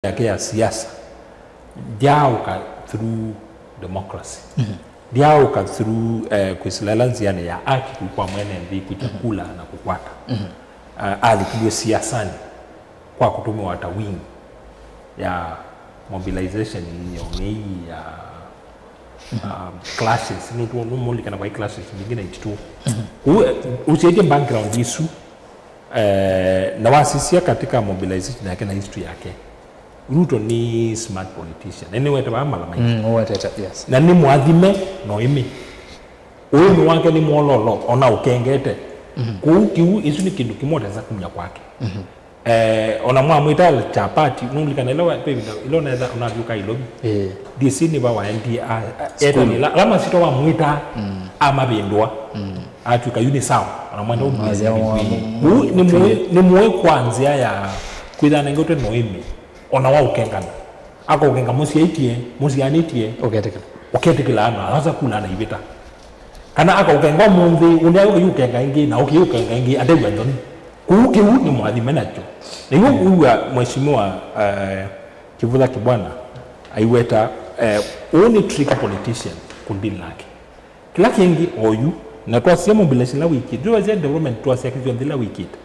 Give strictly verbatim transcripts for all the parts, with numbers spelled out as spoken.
yake ya siasa, ndyaaũka through democracy. Ndyaaũka through, eh, kwĩsĩla ĩla nzĩanĩ ya haki kũu kwa mwene nthĩ, kwĩtya kula na kũkwata. Ah, alikilw'e siasanĩ kwa kũtũmĩwa ta wing ya mobilization ya ũng'ei ya, um, clashes. Nũmũlikana kwa clashes mbingĩ na ititũ. Kũu, eh, ũsyaĩtye background isu, eh, na wasisya katika mobilization yake na history yake, Ruto nĩ smart politician. Na nĩwete vaa mala maingĩ. Mm, ũwetete, yes. Na nĩ mũathime na ũĩmĩ. Ũĩmĩ wake nĩ mwololo, ona ũkengete. Kũu kĩu, isu nĩ kĩndũ kĩmwe ũtesa kumya kwake. Eh, ona mwamwĩta chapati, nũlikana ĩla wa-, ĩla ũnetha ũnavyũka Ilovi. Eh. Ndĩsĩ nĩ va waendie, a-, a-, etanĩla. Ala masitwa wamwĩta, amavĩndũa. Atw'ĩka yu nĩ sawa, ona mwenda ũmwĩsĩ. Kũu nĩ mũĩ, nĩ mũĩ kwa nzĩa ya kwĩtha nengetwe na ũĩmĩ, ona wa ũkengana. Akaũkenga mũsyaĩtye, mũsyaanĩtye, ũketĩkĩla. Ũketĩkĩla na asa kula na ivĩta. Kana akaũkenga ũmũnthĩ, ũnĩ ayũka yũkenga ĩngĩ, na ũkĩ yũkenga ĩngĩ, atew'a nthoni. Kũu kĩu nĩ mwathime nakyo. Na iw'o ũw'a Mheshimiwa, eh, Kivutha Kibwana aiweta, eh, ũũ nĩ trick politician kũndini nake. Kĩla kĩngĩ oyu, na twasya mobilization ila wĩkĩte, twasya development, twasya kĩsyonthe ila wĩkĩte,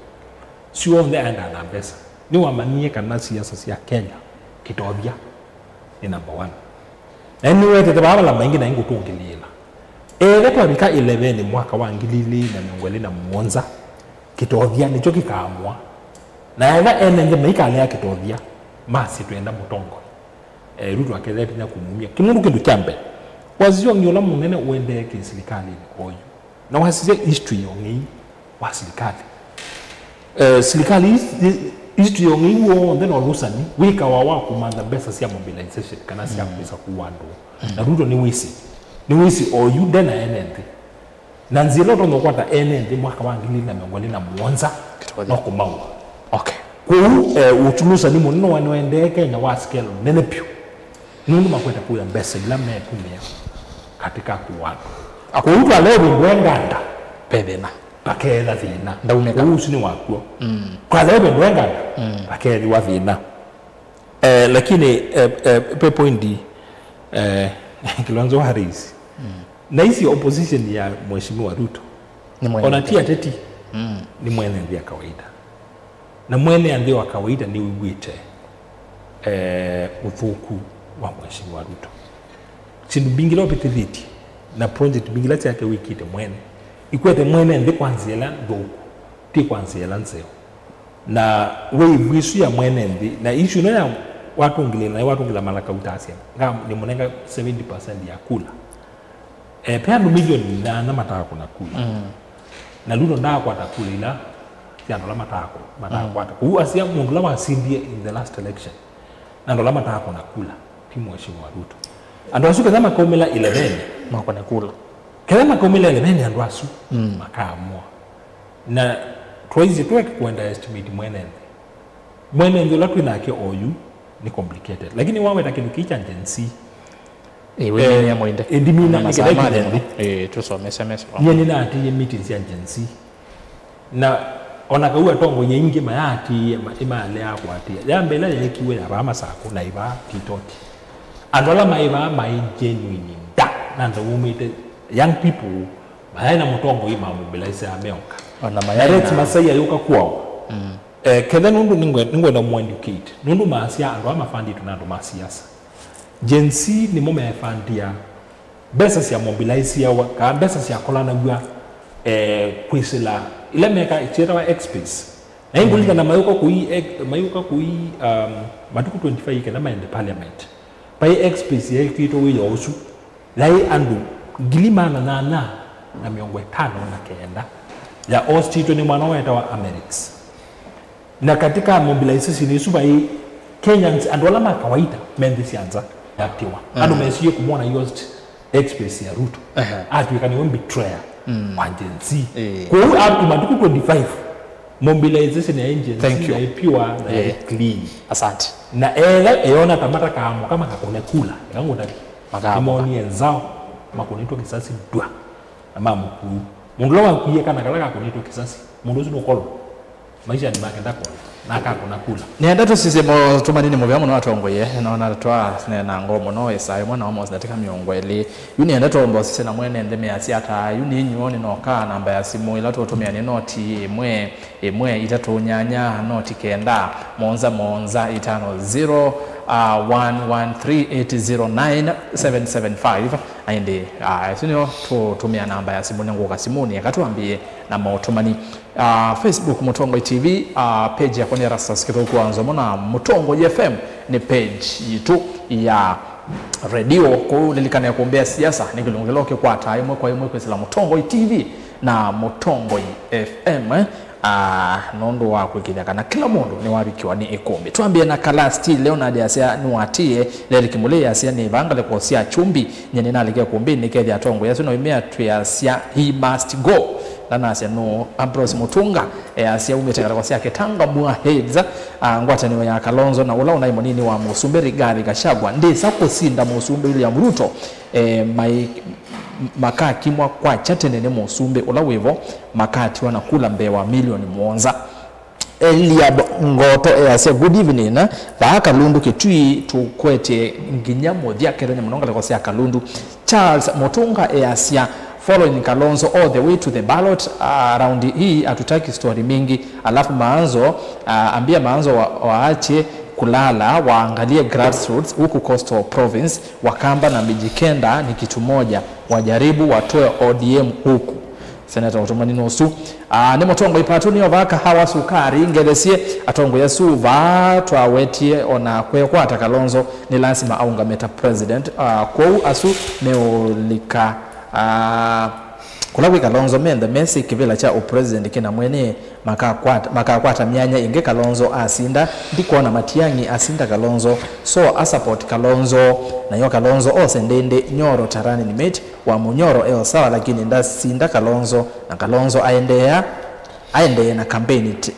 syonthe aendaa na mbesa. Nĩwamanyie kana siasa sya Kenya kĩtovya nĩ number one. Na nĩwetete vaa vala maingĩ na ingũtũngĩlĩĩla. Etha twavika ĩlevenĩ mwaka wa ngili ilĩ na mĩongo ĩlĩ na mũonza, kĩtovya nĩkyo kĩkaamũa. Na etha ene nthĩ maikalea kĩtovya, masĩ twenda mũtongoi. Eh, Ruto akethĩa vinya kũmumya. Kĩmũndũ kĩndũ kya mbee, wasisya ũng'ei ũla mũnene ũendee kĩ silikalĩnĩ oyu. Na wasisya history ya ũng'ei wa silikalĩ. Eh, silikalĩ his-, history ya ũng'ei w'onthe na ũlũsani wĩkawa wa kũmantha mbesa sya mobilization kana sya kwĩsa kũua andũ. Na Ruto nĩwĩsĩ. Nĩwĩsĩ oyu ndena ene nthĩ. Na nzĩa ĩla ũtonya kũkwata ene nthĩ mwaka wa ngili ilĩ na mĩongo ĩlĩ na mũonza, kĩtonya, no kũmaua. Okay. Kwoou, eh, ũtulusanĩ mũnene wa nĩwaendee Kenya wa scale nene vyũ. Nũndũ makwete kũya mbesa ila mekũmĩa katika kũwatwa. Okay. Kwoou twalea vĩndũ enganda. Ve thĩna. Vakeetha thĩna. Ndaunĩka. Kwoou ũsu nĩ wakw'o. Mm. Twalea vĩndũ enganda. Mm. Vakeethĩwa thĩna. Eh, lakini, eh, eh, pe point, eh, Kilonzo wa raise. Mm. Na isi opposition ya Mheshimiwa Ruto. Nĩ mwene. Ona ti ateti. Mm. Nĩ mwene nthĩ ya kawaida. Na mwene nthĩ wa kawaida nĩ wĩw'ĩte, eh, ũthũku wa Mheshimiwa Ruto. Syĩndũ mbingĩ ila ũvĩtĩthĩtye na project mbingĩ ila syake wĩkĩte mwene, ikwete mwene nthĩ kwa nzĩa ĩla nthũku, ti kwa nzĩa ĩla nzeo. Na wave ĩsu ya mwene nthĩ, na issue ĩno ya watũngĩlĩla, na watũngĩla Malaka ũtasya, nga nĩmũnenga seventy percent ya kula. Eh, pe andũ milioni nyanya matakũna kula. Mm. Na Ruto ndaakwata kula ila sya andũ ala matakũ-, matakwata. Mm. Kũu asia mũndũ ũla wasindie in the last election. Na andũ ala matakũna kula, ti Mheshimiwa Ruto. Andũ asu ketha makaumĩla ĩlevenĩ. Makũne kula. Ketha makaumĩla ĩlevenĩ andũ asu, mm, makaamũa. Na twaisye tũeke kũenda estimate mwene nthĩ. Mwene nthĩ ũla twĩ nake oyu nĩ complicated. Lakini waweta kĩndũ kĩĩ kya Gen Z. Ĩĩ, wĩmĩnĩa mũinde. Ĩĩ, ndimina nĩ kenda kĩthĩ. Ĩĩ, tũsomesya meso. Nyie nĩnaatĩĩe meetings sya Gen Z. Na ona kau atongoi aingĩ mayaatĩĩe, ma-, ĩmaalea kũatĩĩa. Ya mbee ĩla yeekiwe ya vaa Masakũ na ĩvaa Titoti. Andũ ala maĩ vaa maĩ genuine nda, na andũ maumĩte, young people, mayaĩ na mũtongoi mamobilize meoka. Ona na mayaĩ Rex na Masai ayũka kwao. Mm. Eh, ketha nũndũ nĩngwe-, nĩngwenda mũ educate. Nũndũ maasya andũ aa mafandĩtwe na andũ ma siasa. Gen Z nĩmo mefandia mbesa sya mobilizeawa, kana mbesa syakolanaw'a, eh, kwĩsĩla ila meka syĩtawa X-Space. Na ĩngũlikana mayũka kũi, eh, mayũka kũi, um, matukũ twenty-five kana maende parliament. Vai X-Space yeekĩtwe wĩoo ũsu. Yaĩ andũ ngili maana nyanya na mĩongo ĩtano na kenda ya hostĩtwe nĩ mwana wetawa Amerix. Na katika mobilization ĩsu vaĩ Kenyans, andũ ala ma kawaida me nthĩ sya nza, yatiwa. Mm. Andũ mesie kũmwona i host X-Space ya Ruto. Ehe. Atw'ĩka nĩwe betrayer, mm, wa Gen Z. Eh. Kwoou up to matukũ twenty-five, mobilization ya Gen Z, thank you, yaĩ pure na yaĩ, eh, clean. Asante. Na etha eyona ta matakaamũka makakũne kula, eka ngũtavye. Makaamũka. Nĩmonie nzao, makũnĩtwe kĩsasi ndwa, na mamũkuu. Mũndũ ũla wakuie kana kala kakũnĩtwe kĩsasi, mũndũ ũsu nũkolwa. Maishanĩ make ndakolwa. Na akakũna kula. Nĩenda tũsisye motũmani nĩ mũvea mũno atongoi. Nona twaneena ngoo mũno ĩsaa ĩmwe na almost ndatĩka mĩongo ĩlĩ. Yu nĩenda twomba ũsisye na mwene nthĩ measya ata. Yu nĩ nyuo nĩnoka namba ya simũ ĩla tũũtũmĩa nĩ noti ĩmwe ĩmwe itatũ nyanya noti kenda mũonza mũonza itano zero, uh, one one three eight zero nine seven seven five. Na ĩndĩ, uh, ĩsu nĩyo tũũtũmĩa namba ya simũ nĩ ngũka simũnĩ eka twambĩe na motũmani. Uh, Facebook Mũtongoi T V, uh, page yakwa nĩ Erastus Kĩthũku wa Nzomo, na Mũtongoi F M nĩ page yitũ ya redio. Kũu lilikana kũmbĩa siasa nĩ kĩlungu kĩla ũkĩkwataa ĩmwe kwa ĩmwe kwĩsĩla Mũtongoi T V na Mũtongoi F M, eh, uh, nũndũ wa kwĩkĩthya kana kĩla mũndũ nĩwavikiwa nĩ ĩkũmbĩ. Twambĩe na Kalasi Leonard asya nĩwatie, Leliki Mũlei asya nĩ vaa ngalĩko sya Kyumbi, nyie nĩnalike kũmbĩnĩ kethya atongoi asu no imea twĩasya he must go. Ndanasya nũũ? Ambrose Mutunga easya umĩte ngalĩko sya Kĩtanga Mua Heads, ah, ngwatanĩo ya Kalonzo na ũla ũnaĩ mũnini wa mũsumbĩ Rigathi Gachagua ndĩsa kũsinda mũsumbĩ William Ruto, eh, mai, makakimwa kwakya tene nĩ mũsumbĩ ũla wĩvo makatiwa na kula mbee wa milioni mũonza. Eliab Ngoto easya, good evening. Vaa Kalundu Kitui tũkwetye nginya mũthya, kethenya mũno ngalĩko sya Kalundu. Charles Mutunga easya, following Kalonzo all the way to the ballot, uh, round hii hatutaki story mingi. Alafu Maanzo, uh, ambia Maanzo wa, waache kulala, waangalie grassroots huku Coastal Province, Wakamba na Mijikenda ni kitu moja, wajaribu watoe O D M huku. Seneta ũtũmani nũsu. Ah, nĩ mũtongoi patũ nĩo vaa kahawa sukari, ngethesye atongoi asu vaa twawetie ona kwekwata Kalonzo nĩ lasima aũngame ta president. Ah, kwoou asu meũlika, ah, kũla kwĩ Kalonzo menthe mesĩ kĩvĩla kya ũpresident kĩna mwene makakwata, makakwata myanya ĩngĩ Kalonzo asinda. Ndikwona Matiang'i asinda Kalonzo, so a support Kalonzo. Nayo Kalonzo ose ndĩndĩ Nyoro ta running mate wa Munyoro e o sawa, lakini ndasinda Kalonzo, na Kalonzo aendeea, aendee na kampeni te-,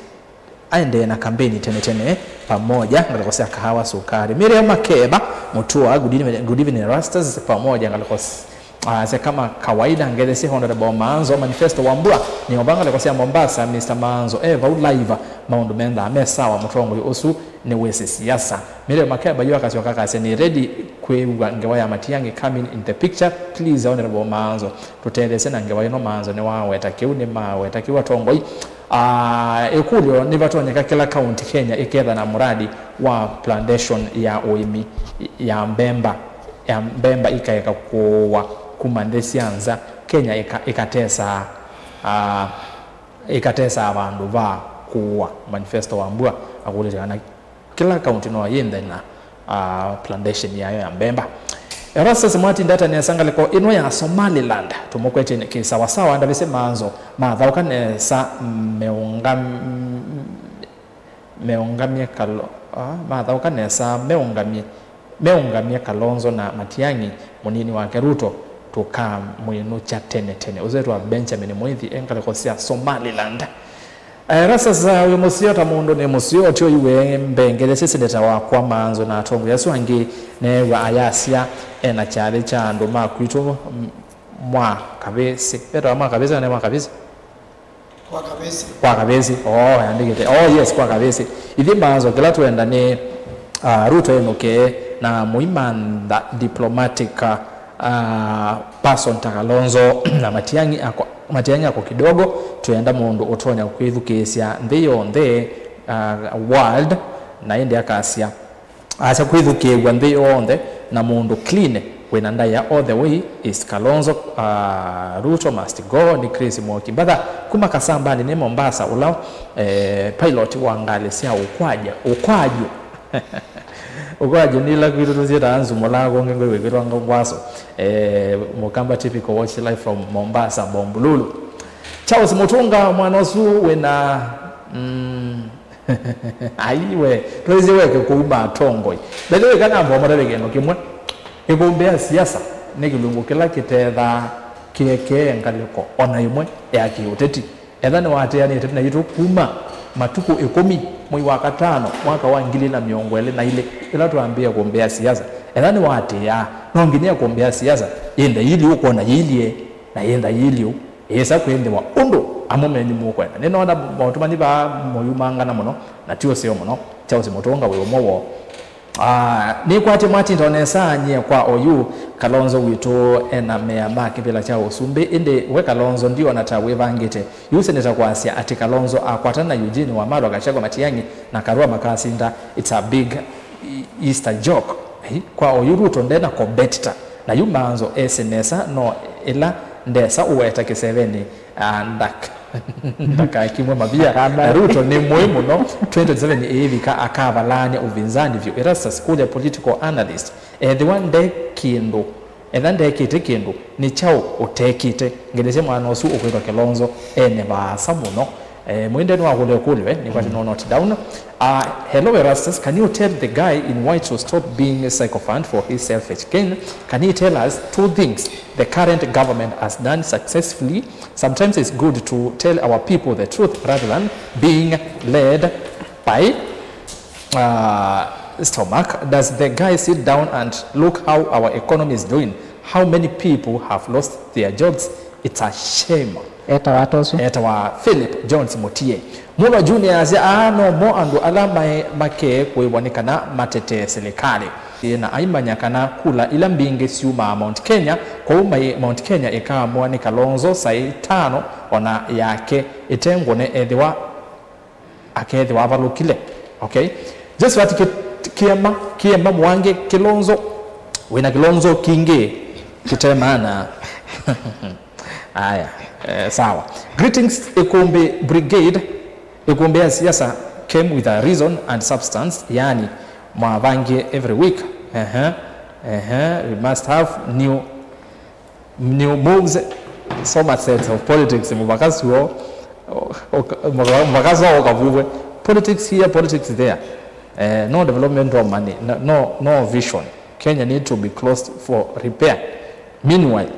aendee na kampeni tene tene pamoja, ngalĩko sya kahawa sukari. Miriam Makeba Mutua, good evening, good evening Rastas, pamoja, ngalĩko s-, ah, sya kama kawaida, ngethesye Honorable Maanzo, Manifesto wa Mbua, nĩ o vaa ngalĩko sya Mombasa, Mister Maanzo e vau live, maũndũ menthaa me sawa, mũtongoi ũsu nĩ wĩsĩ siasa. Miriam Makeba yu akasyoka akasya, nĩ ready kwĩw'a ngewa ya Matiang'i coming in the picture. Please, Honorable Maanzo, tũtetheesye na ngewa ĩno. Maanzo nĩwaweta kĩu, nĩmaweta kĩu atongoi. Ah, ĩkũlyo, nĩvatonyeka kĩla kaunti Kenya ĩketha na mũradi wa plantation ya ũĩmi ya mbemba, ya mbemba ikaeka kũũa kuma nthĩ sya nza, Kenya ĩka-, ĩkatesaa, ah, ĩkatesaa vandũ va kũũa? Manifesto wa Mbua akũlĩtye kana kĩla kaunti no yĩnthe na, ah, plantation yayo ya mbemba. Erastus Mwati ndata nesa ngalĩko ĩno ya Somaliland, tũmũkwetye nĩ kĩsawasawa, ndavĩsĩ Maanzo mathaũka nesa meũngam-, meũngamye Kalo-, ah, mathaũka nesa meũngamye, meũngamye Kalonzo na Matiang'i mũnini wake Ruto, tũkamwĩnũkya tene tene. Ũzetwa Benjamin Mwithi e ngalĩko sya Somaliland. Eh, Rastas, uh, wĩ mũseo ta mũndũ nĩ mũseo, ti oyu we mbee, ngethesye seneta wakwa Maanzo na atongoi asu angĩ neew'a ayasya ena kyathĩ kya andũ ma kwitũ, m-, mwa Kavĩsĩ. Vetawa mwa Kavĩsĩ kana mwa Kavĩsĩ? Kwa Kavĩsĩ. Kwa Kavĩsĩ. Oh, yandĩkĩte. Oh, yes, kwa Kavĩsĩ. Ithyĩ Maanzo kĩla twenda nĩ, uh, Ruto enũke na mũimantha diplomatic, uh, person ta Kalonzo na Matiang'i ako, Matiang'i ako kidogo, twenda mũndũ ũtonya kwĩthukĩĩsya nthĩ yonthe, uh, world, na ĩndĩ akasya, asya kwĩthukĩĩw'a nthĩ yonthe na mũndũ clean wĩna ndaĩa all the way is Kalonzo, uh, Ruto must go. Nĩ Chris Mwoki Mbatha kuma Kasambani nĩ Mombasa, ũla, eh, pilot wa ngalĩ sya ũkwajũ, ũkwajũ. Ũkwajũ nĩ ila kwitũ tũsyĩtaa nzumũla, kũngĩ ngwĩw'ĩkwĩtwa ngwaso. Eh, Mukamba typical, watch live from Mombasa, Bombolulu. Charles Mutunga, mwana ũsu wĩna, mm, ai we, twĩsĩ weke kũuma atongoi. By the way, kana mbomora kĩndũ kĩmwe. Ĩkũmbĩ ya siasa nĩ kĩlungu kĩla kĩtethaa kĩekee ngalĩko ona ĩmwe ya kĩũteti. Etha nĩwaatĩanĩte naitũ kuma matukũ ĩkũmi mwei wa katano mwaka wa ngili na mĩongo ĩlĩ na ilĩ, ĩla twambĩĩe kũmbĩa siasa. Etha nĩwaatĩĩaa, no nginya kũmbĩa siasa yĩ ndaili ũkwona yĩilyĩ na yĩ ndaili ũ, ĩsa kwĩthĩwa ũndũ Amwe menyu mũkwenda. Nĩnona maũtũmani vaa moyumangana mũno, na ti ũseo mũno, Charles Mũtũnga wĩ ũmwe woo. Ah, nĩkwatye mwatinda o nesa nyie kwa oyu, Kalonzo witũ ena mea ma kĩvĩla kya ũsumbĩ, ĩndĩ we Kalonzo ndiona ta wĩvangĩte. Yu seneta kwasya atĩ Kalonzo akwatana na Eugene Wamalwa, Gachagua, Matiang'i na Karua makasinda, it's a big Easter joke. Ei, kwa oyu Ruto ndena competitor. Na yu manzo ese nesa no ĩla ndesa ũweta kĩsevenĩ, ah, ndak-, ndakakimwe mavia. Na Ruto nĩ mũĩ mũno, twenty twenty-seven ĩĩvika akavalany'a ũvinzani vyũ. Erastus Kuria, political analyst, ethĩwa nde kĩndũ, etha ndekĩte kĩndũ, nĩ kyaũ ũtekĩte? Ngelesya mwana ũsu ũkwĩtwa Kilonzo ene vaasa mũno. Eh, mwende nĩwakũlya ũkũlyo, eh, nĩkwati no note down. Uh, hello Erastus, can you tell the guy in white to stop being a sycophant for his selfish gain? Can he tell us two things the current government has done successfully? Sometimes it's good to tell our people the truth rather than being led by uh, stomach. Does the guy sit down and look how our economy is doing? How many people have lost their jobs? It's a shame. Etawa ata ũsu? Etawa Philip Jones Mutie. Mulo Junior asya, aa no mo andũ ala maĩ make kũĩvwa nĩ kana matetee silikalĩ. Na aimanya kana kula ila mbingĩ syumaa Mount Kenya, kwoou mai Mount Kenya ĩkaamũa nĩ Kalonzo saa itano ona yake ĩte ngũne ethĩwa akethĩwa avalũkile. Okay? Josephat Ki-, Kiema, Kiema Mwangi, Kilonzo, wĩna Kilonzo kingĩ kĩte maana. Aya, eh, sawa. Greetings, Ikumbi Brigade. Ikumbi ya siasa came with a reason and substance, yani mwavangie every week. Ehe, ehe, we must have new new moves, so much sense of politics, mũvaka suo, mũvaka suo ũkavuvwe. Politics here, politics there. Eh, no development, no money, no, no, no vision. Kenya need to be closed for repair. Meanwhile,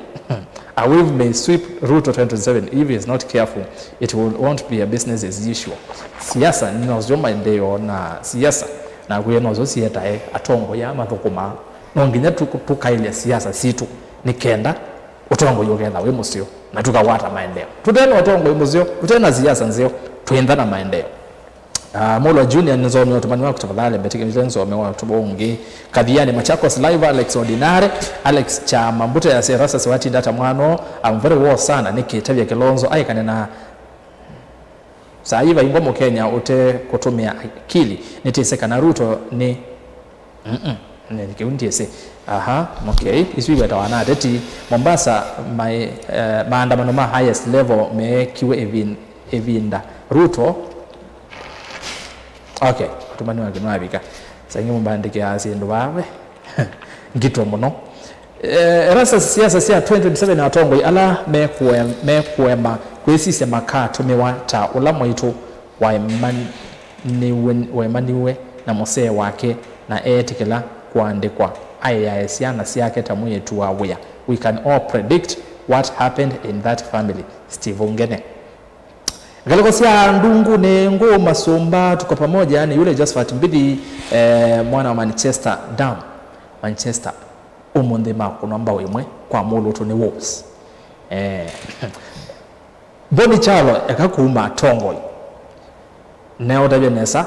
a wave may sweep Ruto twenty twenty-seven. If he is not careful, it will, won't be a business as usual. Siasa nĩnozyo maendeeo na siasa na kwĩa nozyo sietae atongoi aa mathũkũmaa. No nginya tũ-, tũkaĩlya siasa sitũ nĩ kenda ũtongoi ũketha wĩ mũseo na tũkawata maendeeo. Tũte na ũtongoi mũseo, tũte na siasa nzeo, twĩntha na maendeeo. Ah, Mulwa Junior, nĩnzomea ũtũmani waku tafadhali, mbetĩkĩlĩte nzome wa ũtũmani ũngĩ. Kathiani, Machakos Live, Alex Ordinary, Alex Kyama Mbuta ya Erastus watinda ata mwana, I'm very well sana, nĩkĩtavya Kilonzo aikane na Saa ii vaingwa Mũkenya ũte kũtũmĩa akili. Nĩtĩsĩ kana Ruto nĩ, mm-mm, nĩ, kĩu ndyĩsĩ. Aha, okay. Isu iwetawa na ateti. Mombasa, mai, eh, maandamano ma highest level meekiwe ĩvin-, ĩvinda Ruto. Okay, ũtũmani wake nĩwavika. Saa ingĩ mũmbandĩkĩaa syĩndũ vaa we. Ngito mũno. Eh, Erastus, siasa sya twenty twenty-seven, atongoi ala mekũe-, mekũema kwĩsisya makatũmĩwa ta ũla mwaitũ waemaniwe, waemaniwe na mũsee wake na eetĩkĩla kũandĩkwa aĩae syana syake ta mwĩĩtu wa wĩa. We can all predict what happened in that family. Steve Ungene. Ngalĩko sya ndungu nĩ ngũ masũmba, tuko pamoja, ni yule Josephat Mbithi, eh, mwana wa Manchester Dam, Manchester. Ũmũnthĩ makũnwa mbao ĩmwe kwa mũlũtũ nĩ Wolves. Eh, Boni Kyalo eka kuma Tongoi. Neũtavya nesa,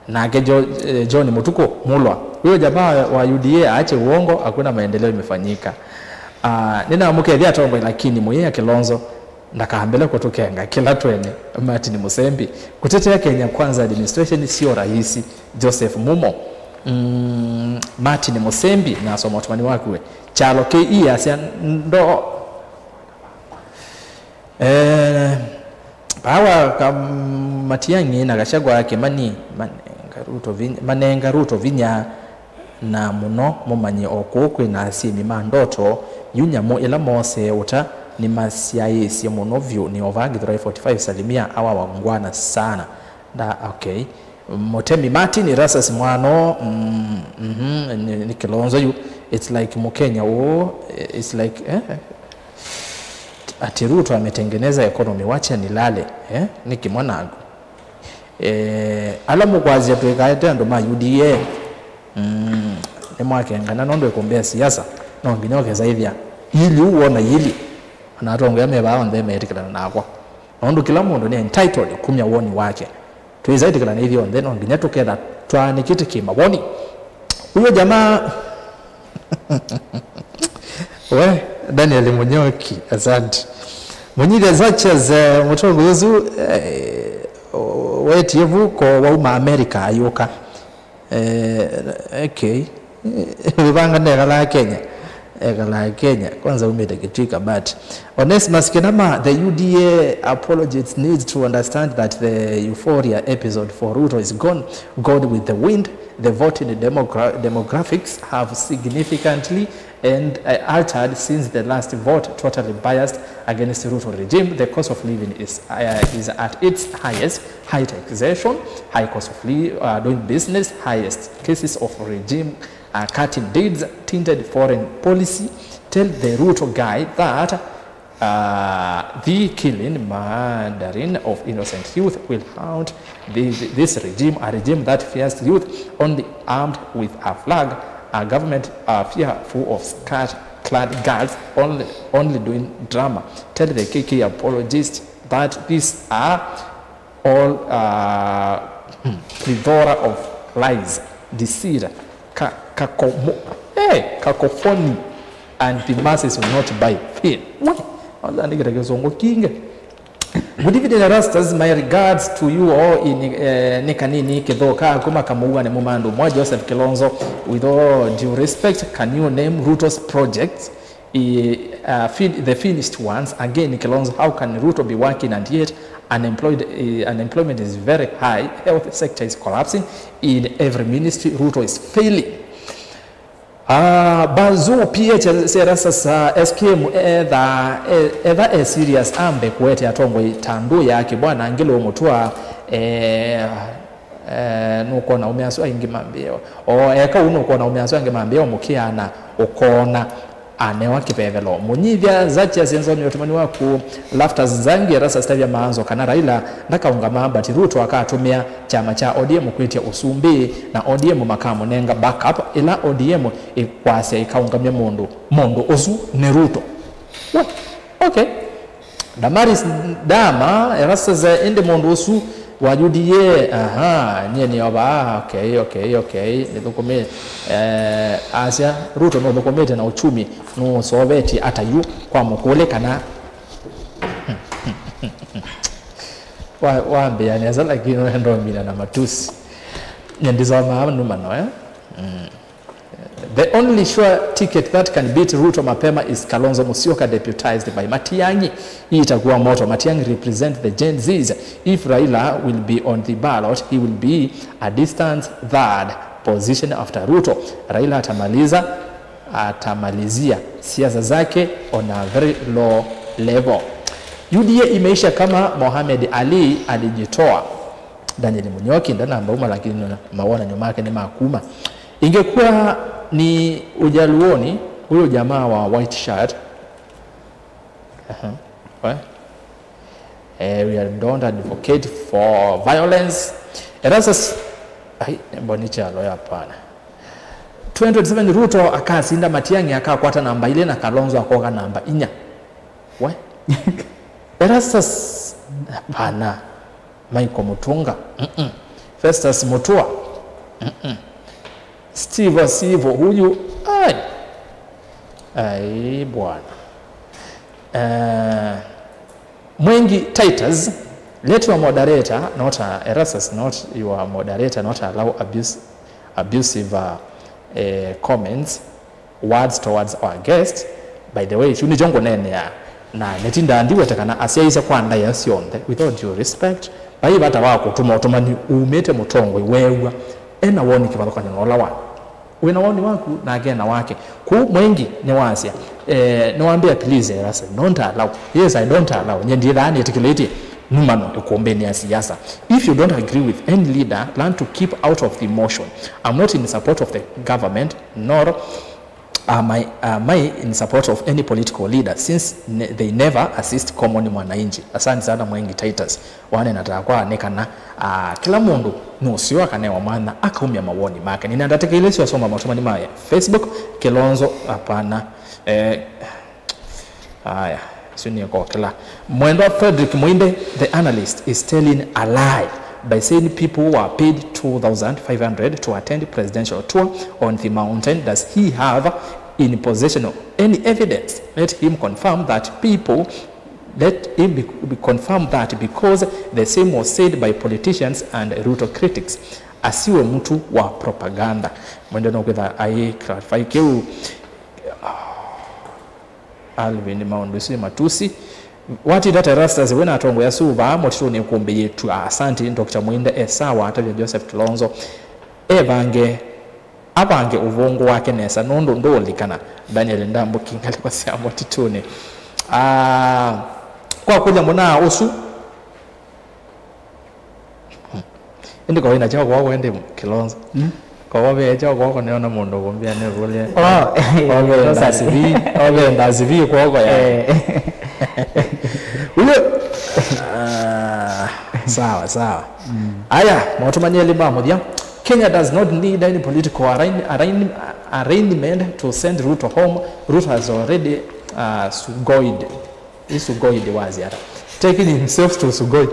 nake Jo-, eh, John Mũtukũ, Mulwa. Huyo jamaa wa U D A aache uongo, hakuna maendeleo imefanyika. Ah, nĩnamũkethya atongoi, lakini mũyĩa Kilonzo ndakambĩle kũtũkenga kĩla twene. Martin Mũsembi. Kũtetea Kenya Kwanza administration sio rahisi. Joseph Mumo. Mm, Martin Mũsembi, nasoma ũtũmani waku we. Kyalo K E asya ndo. Eh, pawa ka Matiang'i na Gachagua, Kimani, manenga Ruto vinya, manenga Ruto vinya, na mũno mũmanye o kũu kwĩna asyĩmi ma ndoto, yu nyamũ ĩla moosee ũta nĩmasyaĩĩsye mũno vyũ. Nĩ ova Githurai forty-five, salimia awa wangwana sana. Nda, okay. Mũtemi Martin Erastus Mwano, mm, mhm, nĩ, nĩ Kilonzo yu. It's like Mũkenya ũũ, it's like, eh, ati Ruto ametengeneza economy, wacha nilale, eh, nĩkĩ mwanangu? Eh, ala mũkwasya twĩkaete andũ ma U D A, mm, nĩmwakengana nũndũ ĩkũmbĩa siasa, no nginya ũkesaĩthya yili ũu wona yili. Ona atongoi me vaa onthe meetĩkĩlana nakwa. Nũndũ kĩla mũndũ nĩ entitled kumya woni wake. Twĩsa ĩtĩkĩlana ithyonthe, no nginya tũketha twaanĩkĩte kĩmawoni. Huyo jamaa we, Daniel Munyoki, asante. Mũnyithya Zachas, eh, mũtongoi ũsu, eh, wetie vuko wauma America ayũka. Eh, okay. Vivanga nekalaa Kenya. Ekalaa Kenya. Kwanza umite Kitui Kabati. Onesmus Kinama, the U D A apologists need to understand that the euphoria episode for Ruto is gone. Gone with the wind. The voting demogra- demographics have significantly and, uh, altered since the last vote, totally biased against Ruto regime. The cost of living is, uh, is at its highest. High taxation, high cost of li- uh, doing business, highest cases of regime, uh, cutting deeds, tinted foreign policy. Tell the Ruto guy that, uh, the killing, murdering of innocent youth will haunt the, the, this regime, a regime that fears youth only armed with a flag, a government, uh, fearful of skirt-clad girls only, only doing drama. Tell the K K apologist that these are all, uh, plethora of lies, deceit, ka- kakomo- eh, cacophony, and the masses will not buy. Hey, we, andĩkĩte kĩsũngũ kingĩ. Good evening, Erastus. My regards to you all in, eh, nĩ kanini kĩthũka kuma kamũuanĩ mũmandu mwa Joseph Kilonzo. With all due respect, can you name Ruto's projects? Eh, uh, fin- the finished ones. Again, Kilonzo, how can Ruto be working and yet unemployed? Eh, unemployment is very high. Health sector is collapsing in every ministry. Ruto is failing. Ah, Bazu P H Serasa sa S K M etha, e- etha e serious ambe kuete atongoi ta ndũ yake bwana Angelo Mutua, eh, eh, nũkwona ume asu aingĩ mambĩo. O eka ũu nũkwona ume asu angĩ mambĩo mũkĩana ũkona anewa kĩvevelo. Mũnyithya Zachia Sienzo nĩ ũtũmani waku. Laughter Zangi Erastus Tavia Maanzo kana Raila ndakaũngama, but Ruto akatũmĩa kyama kya O D M kwĩtya ũsumbĩ, na O D M makamũnenga backup ĩla O D M ĩkwasya ĩkaũngamya mũndũ. Mũndũ ũsu nĩ Ruto. We, okay. Damaris Dama, Erastus, ĩndĩ mũndũ ũsu wa U D A, aha, nyie nĩ ovaa, okay, okay, okay, nĩthũkũmĩte, eh, asya, Ruto nũthũkũmĩte na uchumi, nũũsovetye ata yu kwa mũkũlĩ kana wa- wambĩa nesa, lakini nũenda ũmina na matusi. Nyie ndisomaa nũmano, eh? Mm. The only sure ticket that can beat Ruto mapema is Kalonzo Musyoka deputized by Matiang'i. Hii itakuwa moto. Matiang'i represent the Gen Zs. If Raila will be on the ballot, he will be a distant third position after Ruto. Raila atamaliza, atamalizia siasa zake on a very low level. U D A imeisha kama Mohamed Ali alijitoa. Daniel Munyoki ndanamba uma, lakini nona mawonany'o make nĩ ma kuma. Ingekuwa ni Ujaluoni, huyo jamaa wa white shirt. Aha. We? Eh, we are- don't advocate for violence. Erastus, ai, mboni chalo ya pana. Twenty twenty-seven Ruto akasinda, Matiang'i akakwata namba ilĩ na Kalonzo akoka namba inya. We? Erastus, hapana. Michael Mutunga. Mm-mm. Festus Mutua. Mm-mm. Steve Asivo huyu. Ai. Ai, bwana. Eh, Mwengi Titus, let your moderator, not, uh, Erastus, not your moderator, not allow abuse, abusive, uh, eh, comments, words towards our guest. By the way, kyu nĩkyo ngũneenea, na nĩtindaa ndiweta kana asyaĩĩsya kwa ndaĩa syonthe. With all due respect, vai vata wa kũtuma ũtũmani umĩte mũtongoi weew'a ena woni kĩvathũkany'o na ũla wa wĩna woni waku nake ena wake. Kũu Mwengi nĩwasya, eh, nĩwambĩa, please, eh, I said, don't allow. Yes, I don't allow. Nyie ndiĩthaa nĩtĩkĩlĩtye numano ĩkũmbĩnĩ ya siasa. If you don't agree with any leader, learn to keep out of the motion. I'm not in support of the government, nor am I, am I in support of any political leader, since ne- they never assist common mwananchi. Asante sana Mwengi Titus. Wanena takwa nĩ kana, ah, kĩla mũndũ nũseo akanewa mwanya akaumya mawoni make. Nĩnandatĩkĩile syosoma matũmani ma Facebook, Kilonzo, hapana. Eh, aya. Sio nĩ kokela. Mwendwa Frederick Muinde, the analyst, is telling a lie by saying people were paid two thousand five hundred to attend presidential tour on the mountain. Does he have in possession of any evidence? Let him confirm that people, let him be, be confirm that, because the same was said by politicians and Ruto critics. Asiwe mtu wa propaganda. Mwende no kwitha ai clarify kiu. Alvin, maũndũ isu nĩ matusi. Watita Terastas, we na atongoya asu vaa mũtitũnĩ kũmbĩ yĩtwa. Asante, Doctor Muinde e sawa, atavya Joseph Kilonzo. Evange, avange ũvũngũ wake nesa, nũndũ ndũũlikana. Daniel Ndambuki, ngalĩko sya mũtitũnĩ. Ah, kwa kũlya mũnaa ũsu, ĩndĩ ko wĩna kyaũ kwoko ĩndĩ Kilonzo? Mm. Ko wovee kyaũ kwoko nĩona mũndũ ũkũmbĩa nĩũkũlye. Oh, ove Kilonzo ndazi vi, ove ndazi vi kwoko ya. Eh. Uyo. Ah, sawa, sawa. Mm. Aya, maũtũmani elĩ ma mũthya. Kenya does not need any political arraign-, arraign-, arraignment to send Ruto home. Ruto has already, uh, sugoid Ĩ Sugoi ndĩwasya ata? Taking himself to Sugoi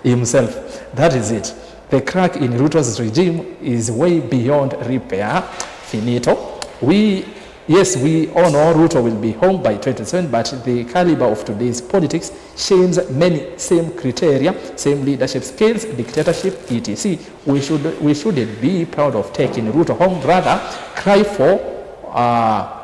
himself. That is it. The crack in Ruto's regime is way beyond repair. Finito. We, yes, we all know Ruto will be home by twenty twenty-seven, but the caliber of today's politics shames many. Same criteria, same leadership skills, dictatorship, et cetera. We should, we shouldn't be proud of taking Ruto home, rather cry for, uh,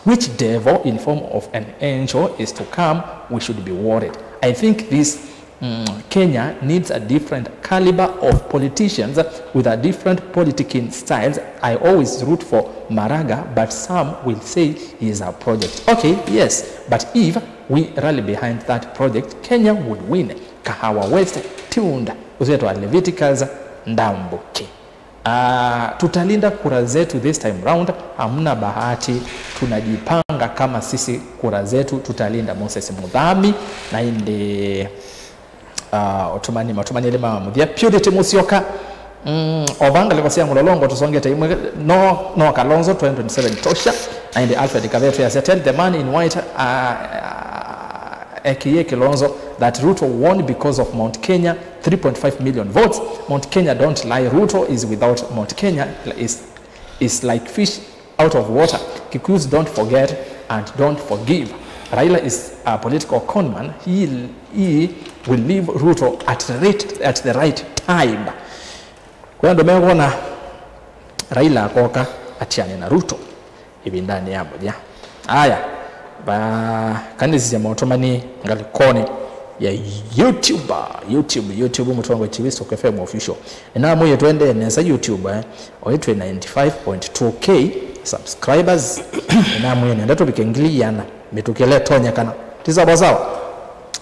which devil in form of an angel is to come, we should be worried. I think this, mm, Kenya needs a different caliber of politicians with a different politicking styles. I always root for Maraga, but some will say he is a project. Okay, yes, but if we rally behind that project, Kenya would win. Kahawa West tuned. Ũsu wĩtawa Leviticus Ndambuki. Ah, tutalinda kura zetu this time round, hamna bahati, tunajipanga kama sisi, kura zetu tutalinda. Moses Muthami, na ĩndĩ, ah, ũtũmani, maũtũmani elĩ ma mũthya. Purity Musyoka, mm, o vaa ngalĩko sya Mũlolongo tũsongete imwe, no, no Kalonzo twenty twenty-seven tosha. Na ĩndĩ Alfred Kavethu yasya, "Tell the man in white, ah, ah, A K A Kilonzo, that Ruto won because of Mount Kenya." Three point five million votes. Mount Kenya don't lie. Ruto is without Mount Kenya is, is like fish out of water. Kikuyus don't forget and don't forgive. Raila is a political con man. He, he will leave Ruto at the right, at the right time. Kwa andũ mekwona Raila akoka atiane na Ruto ĩvindanĩ ya mũthya. Aya, vakanĩsisya maũtũmani ngalĩkonĩ ya YouTube, YouTube, YouTube, Mũtongoi T V, Stock F M Official. Nĩnamwĩie tũendee nesa YouTube, eh, oĩ twĩ ninety-five point two K subscribers. Nĩnamwĩie nenda tũvike ngili iana mĩtũkĩ ĩla ĩtonyekana. Ti sawa sawa?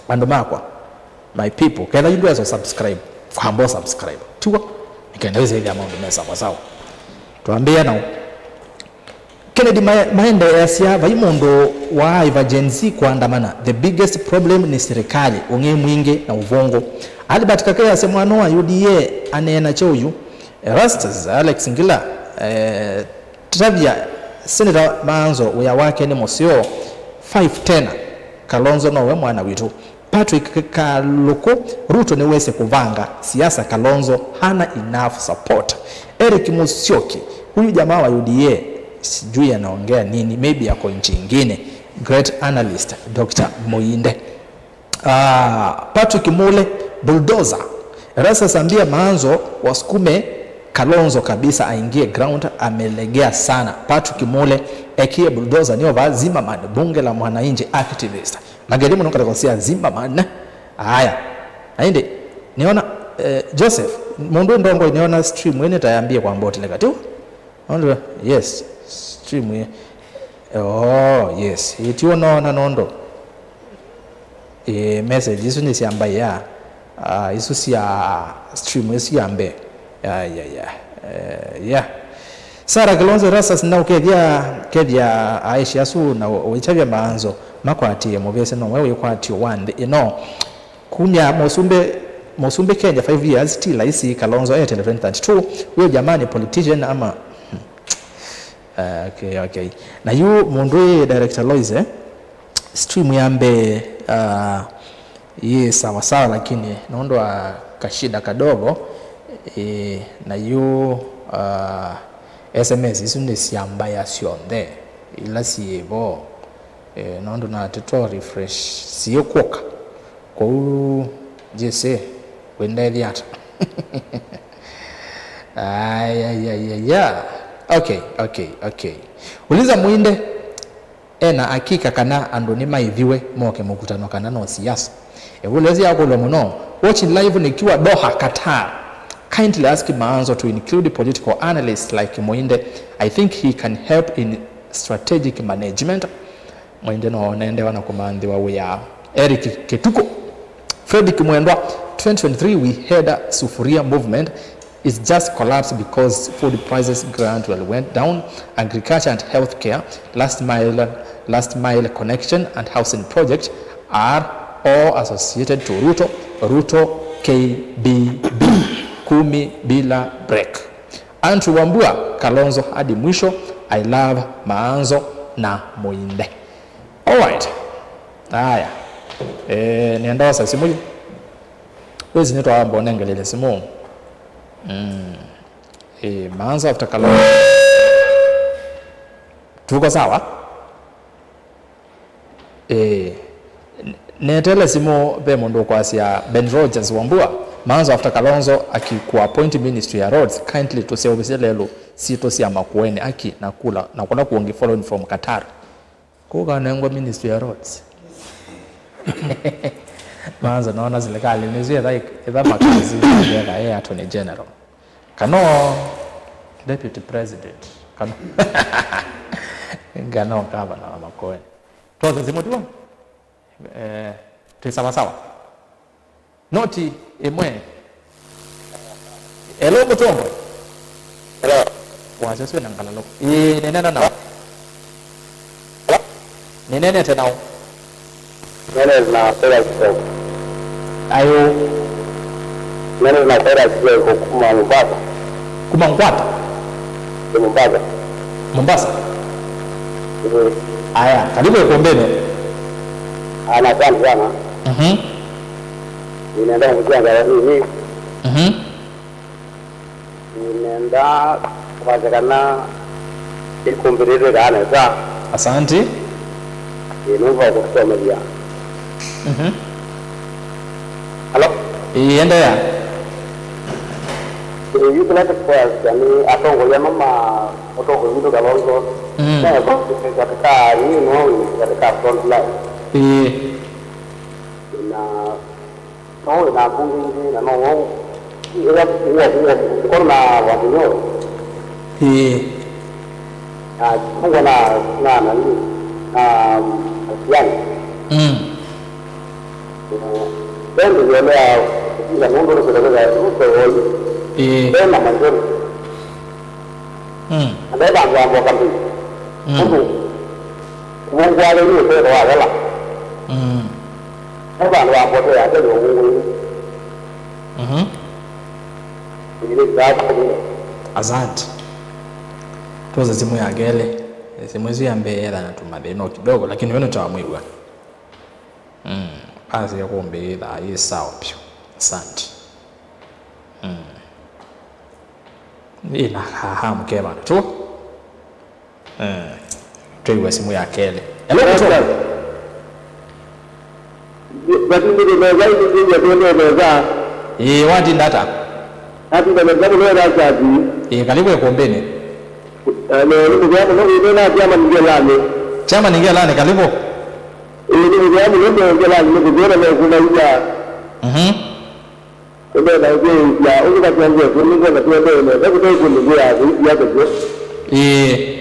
Andũ makwa, my people, ketha yu ndwesa subscribe, kwamba subscribe. Tiwa, nĩkenda wĩsĩthĩa maũndũ me sawa sawa. Twambĩĩa nao. Kennedy Ma-, Maende easya, "Vai mũndũ waaĩva Gen Z kũandamana. The biggest problem nĩ sirikali, ũng'ei mwingĩ na ũvũngũ." Albert Kakeyasya, mwana wa U D A aneena kyaũ yu? Erastus Alex Ngila, eh, tavya Senator Maanzo, wĩa wake nĩ mũseo. Five tena, Kalonzo nowe mwana witũ. Patrick Kaluku, Ruto nĩwĩsĩ kũvanga siasa, Kalonzo hana enough support. Eric Musyoki, huyu jamaa wa U D A sijui anaongea nini, maybe ako nchi ingine. Great analyst, Doctor Muinde. Ah, Patrick Mule, bulldozer. Erastus ambia Maanzo wasukume Kalonzo kabisa aingie ground, amelegea sana. Patrick Mule, ekie bulldozer nĩ ova Zimmerman, bunge la mwananchi activist. Mageri mũno ngalĩko sya Zimmerman. Aya. Na ĩndĩ, nĩona, eh, Joseph, mũndũ ndongoi nĩona stream ĩno nĩtayambie kwamba ũtileka. Tiwa? Nũndũ, yes, stream ĩ. Oh, yes. Ĩtiwa nona nũndũ. Eh, message isu nĩ sya mbaĩ ya, ah, isu sya stream isu ya mbee. Ya, ya, ya. Eh, ya. Sarah Kilonzo Erastus, na ũkethya, kethya aĩshi asu na ũ-, ũitavya Maanzo makwatie mũvĩsĩ, nowe wĩkwatyo wa nthĩ ĩno. Kumya mũsumbĩ, mũsumbĩ Kenya five years, ti laisi, Kalonzo etele twenty thirty-two. Huyo jamani politician ama? Ah, okay, okay. Na yu mũndũ ĩ director Lois, eh? Stream ya mbee, ah, yĩ sawa sawa, lakini nũndũ wa kashida kadogo, eh, na yu, ah, S M S isu nĩ sya mbaya syonthe ila syĩ vo, eh, nũndũ na tũto refresh siĩ kũka. Kwoou, Jesse, wĩndethya ata? Ayayayaya. Okay, okay, okay. Uliza Mwinde. Ena akika kana andũ nĩmaĩviwe moke mũkutano kana no siasa? Ĩvũlyo ĩsu yakũlw'a mũno. Watching live nikiwa Doha, Qatar. Kindly ask Maanzo to include political analysts like Mwinde. I think he can help in strategic management. Mwinde no neendewa na kũmanthĩwa wĩa. Eric Kĩtukũ. Fredrick Mwendwa, twenty twenty-three we had a sufuria movement. It's just collapsed because food prices gradually went down. Agriculture and healthcare, last mile, last mile connection and housing project are all associated to Ruto, Ruto K B B, kumi bila break. Andrew Wambua, Kalonzo hadi mwisho, I love Maanzo na Mwinde. Alright. Aya. Eh, nĩenda osa simu yu. Wezi nĩtwawamba ũnengelele simu. Mm. Eh, Maanzo after Kalonzo. Tuko sawa? Eh, n-, netele simu ve mũndũ ũkwasya Ben Rogers Wambua. Maanzo after Kalonzo akikuappoint ministry ya roads, kindly tũseũvĩsye lelũ sitũ sya Makueni aki na kula na kũla kũngĩ following from Qatar. Kũkanengwa ministry ya roads. Maanzo, naona serikali nĩsu etha, etha makazi, etha e attorney general. Kana deputy president. Kana, kana governor wa Makueni. Twose simu tu. Eh, twĩ sawa sawa. Noti ĩmwe. Hello, Mũtongoi. Hello. Wasya ũsu wĩna ngalalũko. Ĩĩ, nĩneena nao. Nĩneenete nao. Nene na Cyrus Kioko. Ayũ. Nene na Cyrus Kioko kuma Mombasa. Kuma Nkwata? Ĩ Mombasa. Mombasa? Ĩĩ. Aya, karibu ĩkũmbĩnĩ. Ana, asante sana. Mhm. Nĩnenda kũmũtia ngalani. Mhm. Nĩnenda kwasya kana ĩkũmbĩ yĩtw'ĩkaa nesa. Asante. Ĩĩ, nũndũ wa kũtũsomethya. Mhm. Alo? Ĩĩ, endeea. Ĩĩ, yu kĩla tũkwasya nĩ atongoi ano ma mũtongoi witũ Kalonzo. Mm. Mew'a katika, nĩ no katika front line. Ĩĩ. Na no wĩ na mbunge ingĩ, na no wau ĩla ũkono na wamunyoro. Ĩĩ. Na kungwa na, na nani, na asiani. Mm. Bende yolea kutinga nundu ni kutoka ya ruto woi. Ĩĩ. Bena majority. Mm. Na ndio bandu wa mboka mbili. Mm. Kundu kuongwa leo ni utoto wa hela. Mm. Ndio bandu wa mboka ya ndio uongo. Mhm. Asante. Tuoze simu ya kelĩ. Simu isu ya mbee yetha na tumathĩna kidogo, lakini wewe nĩtwamwĩw'a. Mm. Basi ya kũmbĩĩtha yĩ sawa pyu. Asante. Mm. Ĩna haha mkeva tu. Eh, twĩw'a simũ ya kelĩ. Hello, Mutongo. Vatindĩte nesa, ĩtindĩte twendee nesa. Ĩĩ, watinda ata? Natinda nesa mũno, ĩla Charles. Ĩĩ, karibu ĩkũmbĩnĩ. Eh, nĩ mũthea mũno, kwĩthĩwa na chairman Ngelani. Chairman Ngelani, karibu. Ĩĩ, nĩ mũthea mũno, Ngelani, nĩ kũthĩwa na mekũmaia. Mhm. Nĩndenda ũthĩĩsya ũndũ katwongee kũu, nĩngwona tũendee nesa kũte ĩkũlĩ ngwĩa kũitia kũsyo. Ĩĩ.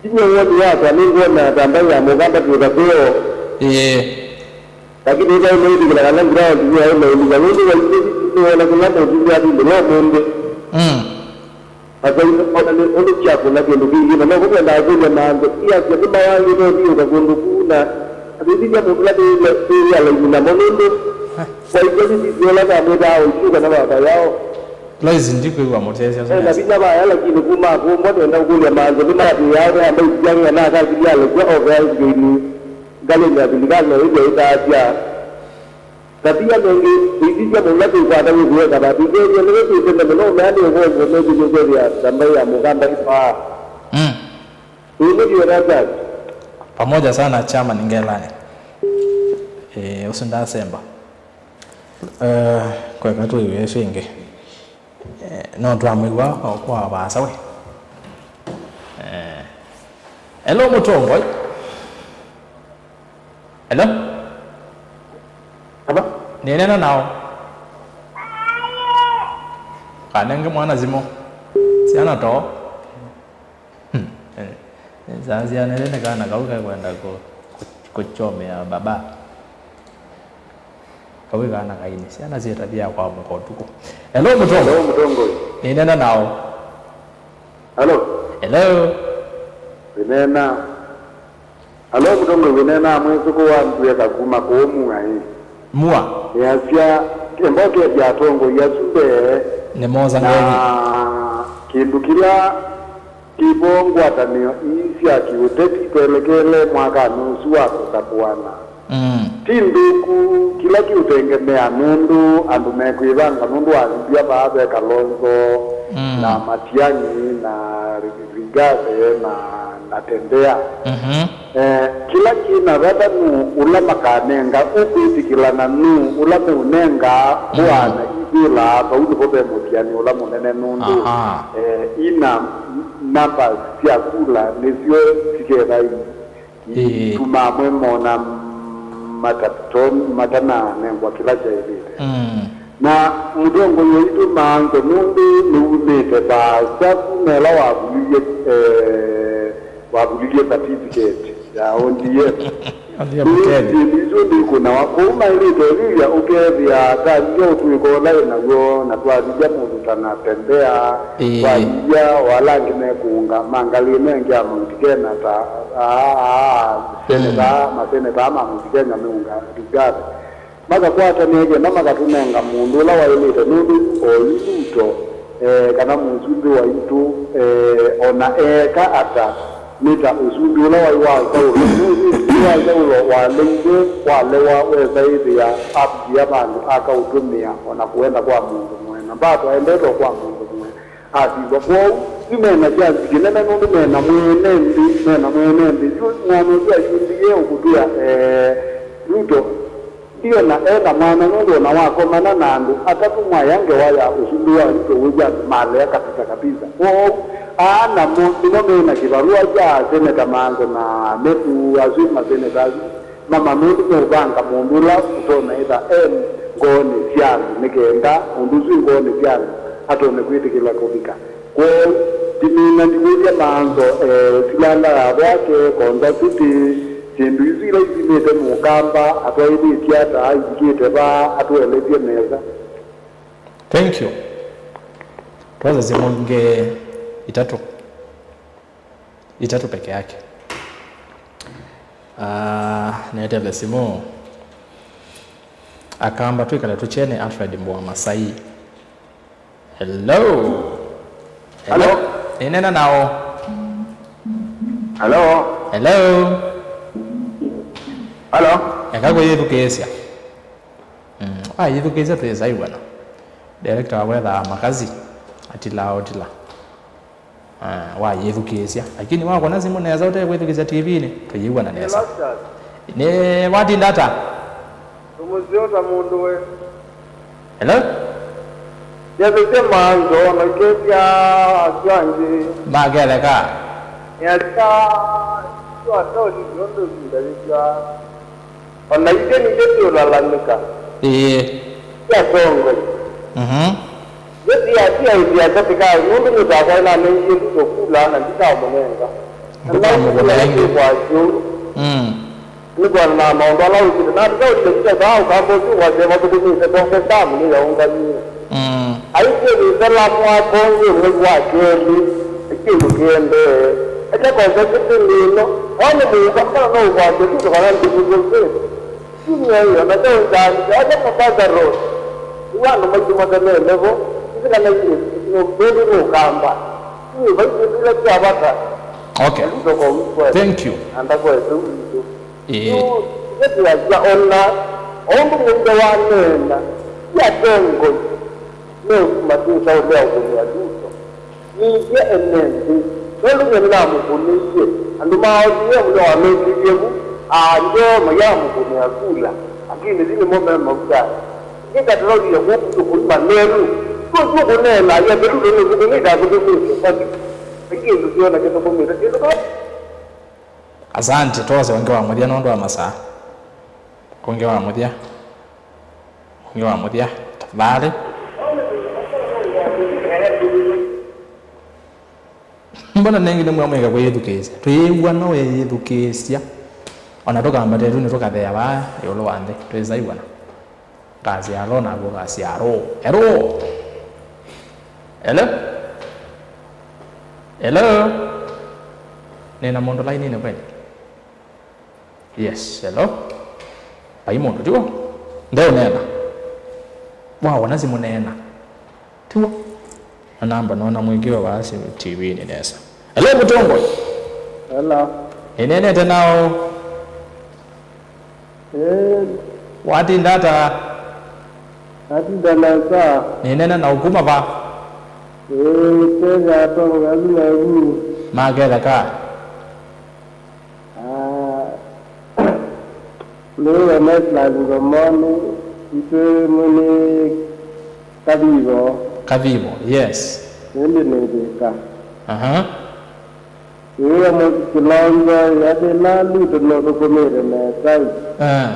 Kinyie woni wakwa, nĩngwona ta mbaĩ ya mũvamba twĩka kwĩo. Ĩĩ. Lakini ĩtaĩ maĩlĩkĩla kana ground nĩyaĩ maĩlĩka, nũndũ waitũ nĩwona kĩla mũtumĩa athimĩlwa ũmũnthĩ. Mm. Masaile ona nĩ ũndũ kyakũna kĩndũ kĩngĩ, na no kũmwendaa kũlya maanzo iasya nĩmawangĩte ũthiũka kũndũ kũu, na athĩthĩthya mũndũ ũla twĩw'a lainĩ namo, nũndũ waitũ nĩsisyola namwĩtaa ũisu kana vava yao. Lois, ndikwĩw'a mũtesya. E na vinya vaya, lakini kuma kũmbwa nenda kũlya maanzo nĩmatĩĩaa meamba itiange kana akakili alekya ove aisyoinĩ. Ngalĩnĩ ya silikalĩ no ĩthĩe ĩtaasya. Tavia nengĩ, tũitisya mũla tũikwata wĩthĩe kavati. Ngeethĩa nĩwe twĩtene mũno, ũmea nĩ ũvongo, nũthi nĩkwĩthĩa ta mbaĩ ya mũkamba ĩpaa. Mm. Ĩĩ, nĩthiwe na Jack. Pamoja sana chama ni ngelani. Eh, ũsu ndasemba. Eh, kweka twĩw'e ĩsu ĩngĩ. Eh, no twamwĩw'a o kwa vaasa we. Eh. Hello, Mũtongoi. Hello? Hello? Nĩneena nao. Kanenge mwana simũ. Syana too. Hmm. Eh, sasa nene kana kau kakwenda ku-, ku-, kuchomea baba. Kau kana kaini. Syana syĩtavia kwa mũko ũtukũ. Hello, Mũtongoi. Hello, Mũtongoi. Nĩneena nao. Hello. Hello. Wĩneena. Hello, Mũtongoi, wĩneena mwĩsũkũ wa Ndueka kuma kũũ Mua ĩ. Mua. Nĩasya, embokethya atongoi asu mbee. Nĩmosa na ngothi. Kĩndũ kĩla kĩvo ngwatanĩo ii sya kĩũteti twelekele mwakanĩ ũsu wa kũsakũana. Mm. Ti nthũku, kĩla kĩũtengemea nũndũ andũ mekwĩvanga nũndũ wa Libya vaa ve Kalonzo, mm, na Matiang'i, na Rigathi, na, na Tembea. Mhm. Eh, kĩla kĩ na vata nũũ ũla makanenga ũkwĩtĩkĩlana, nũũ ũla meũnenga, mm, kũaana ithwĩlaa, vau nĩvo ve mũtiani ũla mũnene nũndũ, aha, eh, ina numbers sya kula nĩsyo siketha i-, ĩĩ, ituma amwe mona matato-, matananengwa kĩla kyaĩlĩte. Mm. Na mũtongoi waitũ Maanzo nũndũ nĩwumĩte vaasa kuma ĩla wavulilye, eh, wavulilye certificate ya O D M. Nĩ syĩndũ isu ndikũnawa. Kwoou maĩlĩte ũlilya ũkethĩa tavia ũtw'ĩko ũla ĩ naw'o, na twavithya mũndũ ta Natembeya, ĩĩ, twavithya o ala angĩ mekũũnga, ma ngalĩ ĩno ĩngĩ ya Mount Kenya ta aa, aa, seneta, mm, maseneta ma Mount Kenya meũnga Rigathi. Makakwatanĩa kenda makatũnenga mũndũ ũla waĩlĩte, nũndũ oyu Ruto, eh, kana mũsumbĩ waitũ, eh, ona eeka ata, nĩ ta ũsumbĩ ũla waĩ wa Saulo. Nũndũ ũsumbĩ wa Saulo waleile, walewa, wesa ĩthĩa apia vandũ akaũtũmĩa ona kũenda kwa mũndũ mũe, na mbatwa endete o kwa mũndũ mũe. Asilwa. Kwoou, yu mena kyanzi kĩnene nũndũ mena mwene nthĩ, mena mwene nthĩ. Yu mwana ũsu ayumbie ũkũtwĩa, eh, Ruto, ndiona e na mwana nũndũ ona wakomana na andũ atatũ mwaya ngewa ya ũsumbĩ wa Ruto wĩw'a andũ malea kabisa kabisa. Kwoou, aa namo nĩmo mena kĩvalũa kya seneta Maanzo na Metu, asu maseneta asu. Mama nũndũ meũvanga mũndũ ũla ũtonya ĩtha e ngoonĩ sya andũ, nĩ kenda mũndũ ũsu wĩ ngoonĩ sya andũ atonya kwĩtĩkĩlwa kũvika. Kwoou, ndimina ndiwĩthya Maanzo, eh, silanda ya vwake, Konza City, syĩndũ isu ila ithimĩte mũkamba, atwaĩlĩtye ata, aingĩte va, atũelesye nesa. Thank you. Twaza simũ ingĩ itatũ. Itatũ peke yake. Ah, netele simũ. Akamba twĩkale tũkyene Alfred Mbua Masai. Hello. Hello. Hello. Nĩneena nao. Hello. Hello. Hello. Eka kwĩyĩthukĩĩsya. Mm, wayĩthukĩĩsya twĩsa iw'ana. Director wa Wetha Makazi atilaa ũtila. Ah, wayĩthukĩĩsya. Lakini wakũna simũ nesa ũte kwĩthukĩĩsya T V-inĩ, tũyĩw'ana nesa. Hello, sir. Nĩ watinda ata? Tũmũseo ta mũndũ we. Hello? Yethĩsye Maanzo, na ikethya asu angĩ. Makeleka. Nĩasya, yu ata ũlilyo ndũvindavĩsya. O na ithyĩ nithyĩ tũũlalamĩka. Ĩĩ. Ti atongoi. Mhm. Nĩthiatia ĩthĩa katĩka nũndũ mũtakwa nanengie Ruto kula na ndikaũmũnenga. Ndũkamũkũnenge. Kwasyo. Mm. Nĩkwona na maũndũ ala wĩkĩte. Na tũkaũlile kĩta saa ũkamba ũsu wasya mathũkũmĩte konge samu nĩyaũngamie. Mm. Aisye nĩsala mwaka ũngĩ mwei wa kelĩ, kĩndũ kĩendee. Ete konza kĩtĩ nĩno. Wani mũũka kana no ũkwasya Ruto kana ndĩmũthũkĩte. Kiumia ĩyo, na kyaũ nzalika, aja Mombasa Road. Nĩw'o andũ maitũ matanene vo, ĩsĩ kana nũndũ nũkamba. Ĩĩ, vai kĩndũ kĩla kya vata. Okay. Thank you. Na ndakwete witũ. Ĩĩ. Yu nĩtwasya ona, o ũndũ mũndũ waneena, ti atongoi meũsuma twĩsa ũlea ũkũnĩa Luto. Nĩtye ene nthĩ, nũndũ nyie nĩnamũkũnĩie, andũ ma O D M nĩwamekĩie vu, aa, ndio mayamũkũnĩa kula, lakini ti nĩmo me mauta. Nĩ katĩlaũlile kũkũtũ kũima nenu, tũtũ kũneena ya mbelu nũnũkũnĩta thũkũmĩte kwani. Nĩ kĩndũ kĩona kĩthũkũmĩte kĩndũ kĩla. Asante, twose ũngĩ wa mũthya nũndũ wa masaa. Ũngĩ wa mũthya. Ũngĩ wa mũthya. Tafadhali. Mbona nengi nĩ mwamwĩka kwĩyĩthukĩĩsya? Twĩyĩw'a no wĩyĩthukĩĩsya. Ona tũkambata ĩtu nĩtũkathea vaa ĩũlũ wa nthĩ. Twĩsaiw'ana. Ngasya alo, naku ũkasya alo. Hello? Hello? Hello? Nĩna mũndũ lainĩnĩ kweli? Yes, hello? Vai mũndũ, tiw'o? Ndeũneena? Wawona simũ neena? Tiw'o? Na namba nona mwĩkĩwe vaa T V-nĩ nesa. Hello, mũtongoi? Hello. Nĩneenete nao. Eh. Watinda ata? Natinda nesa. Nĩnena na ũkuma va? Eh, Kenya, Tonga, Kenya. Maketha ka? Ah, nĩ Weneslas Ngomoni, itwĩ mwini Kathivo. Kathivo, yes. Ĩndĩ nĩ Thika. Aha. Ĩĩ, Amos Kilonzo, yathĩna Luto nũthũkũmĩte nesa ĩ. Ah.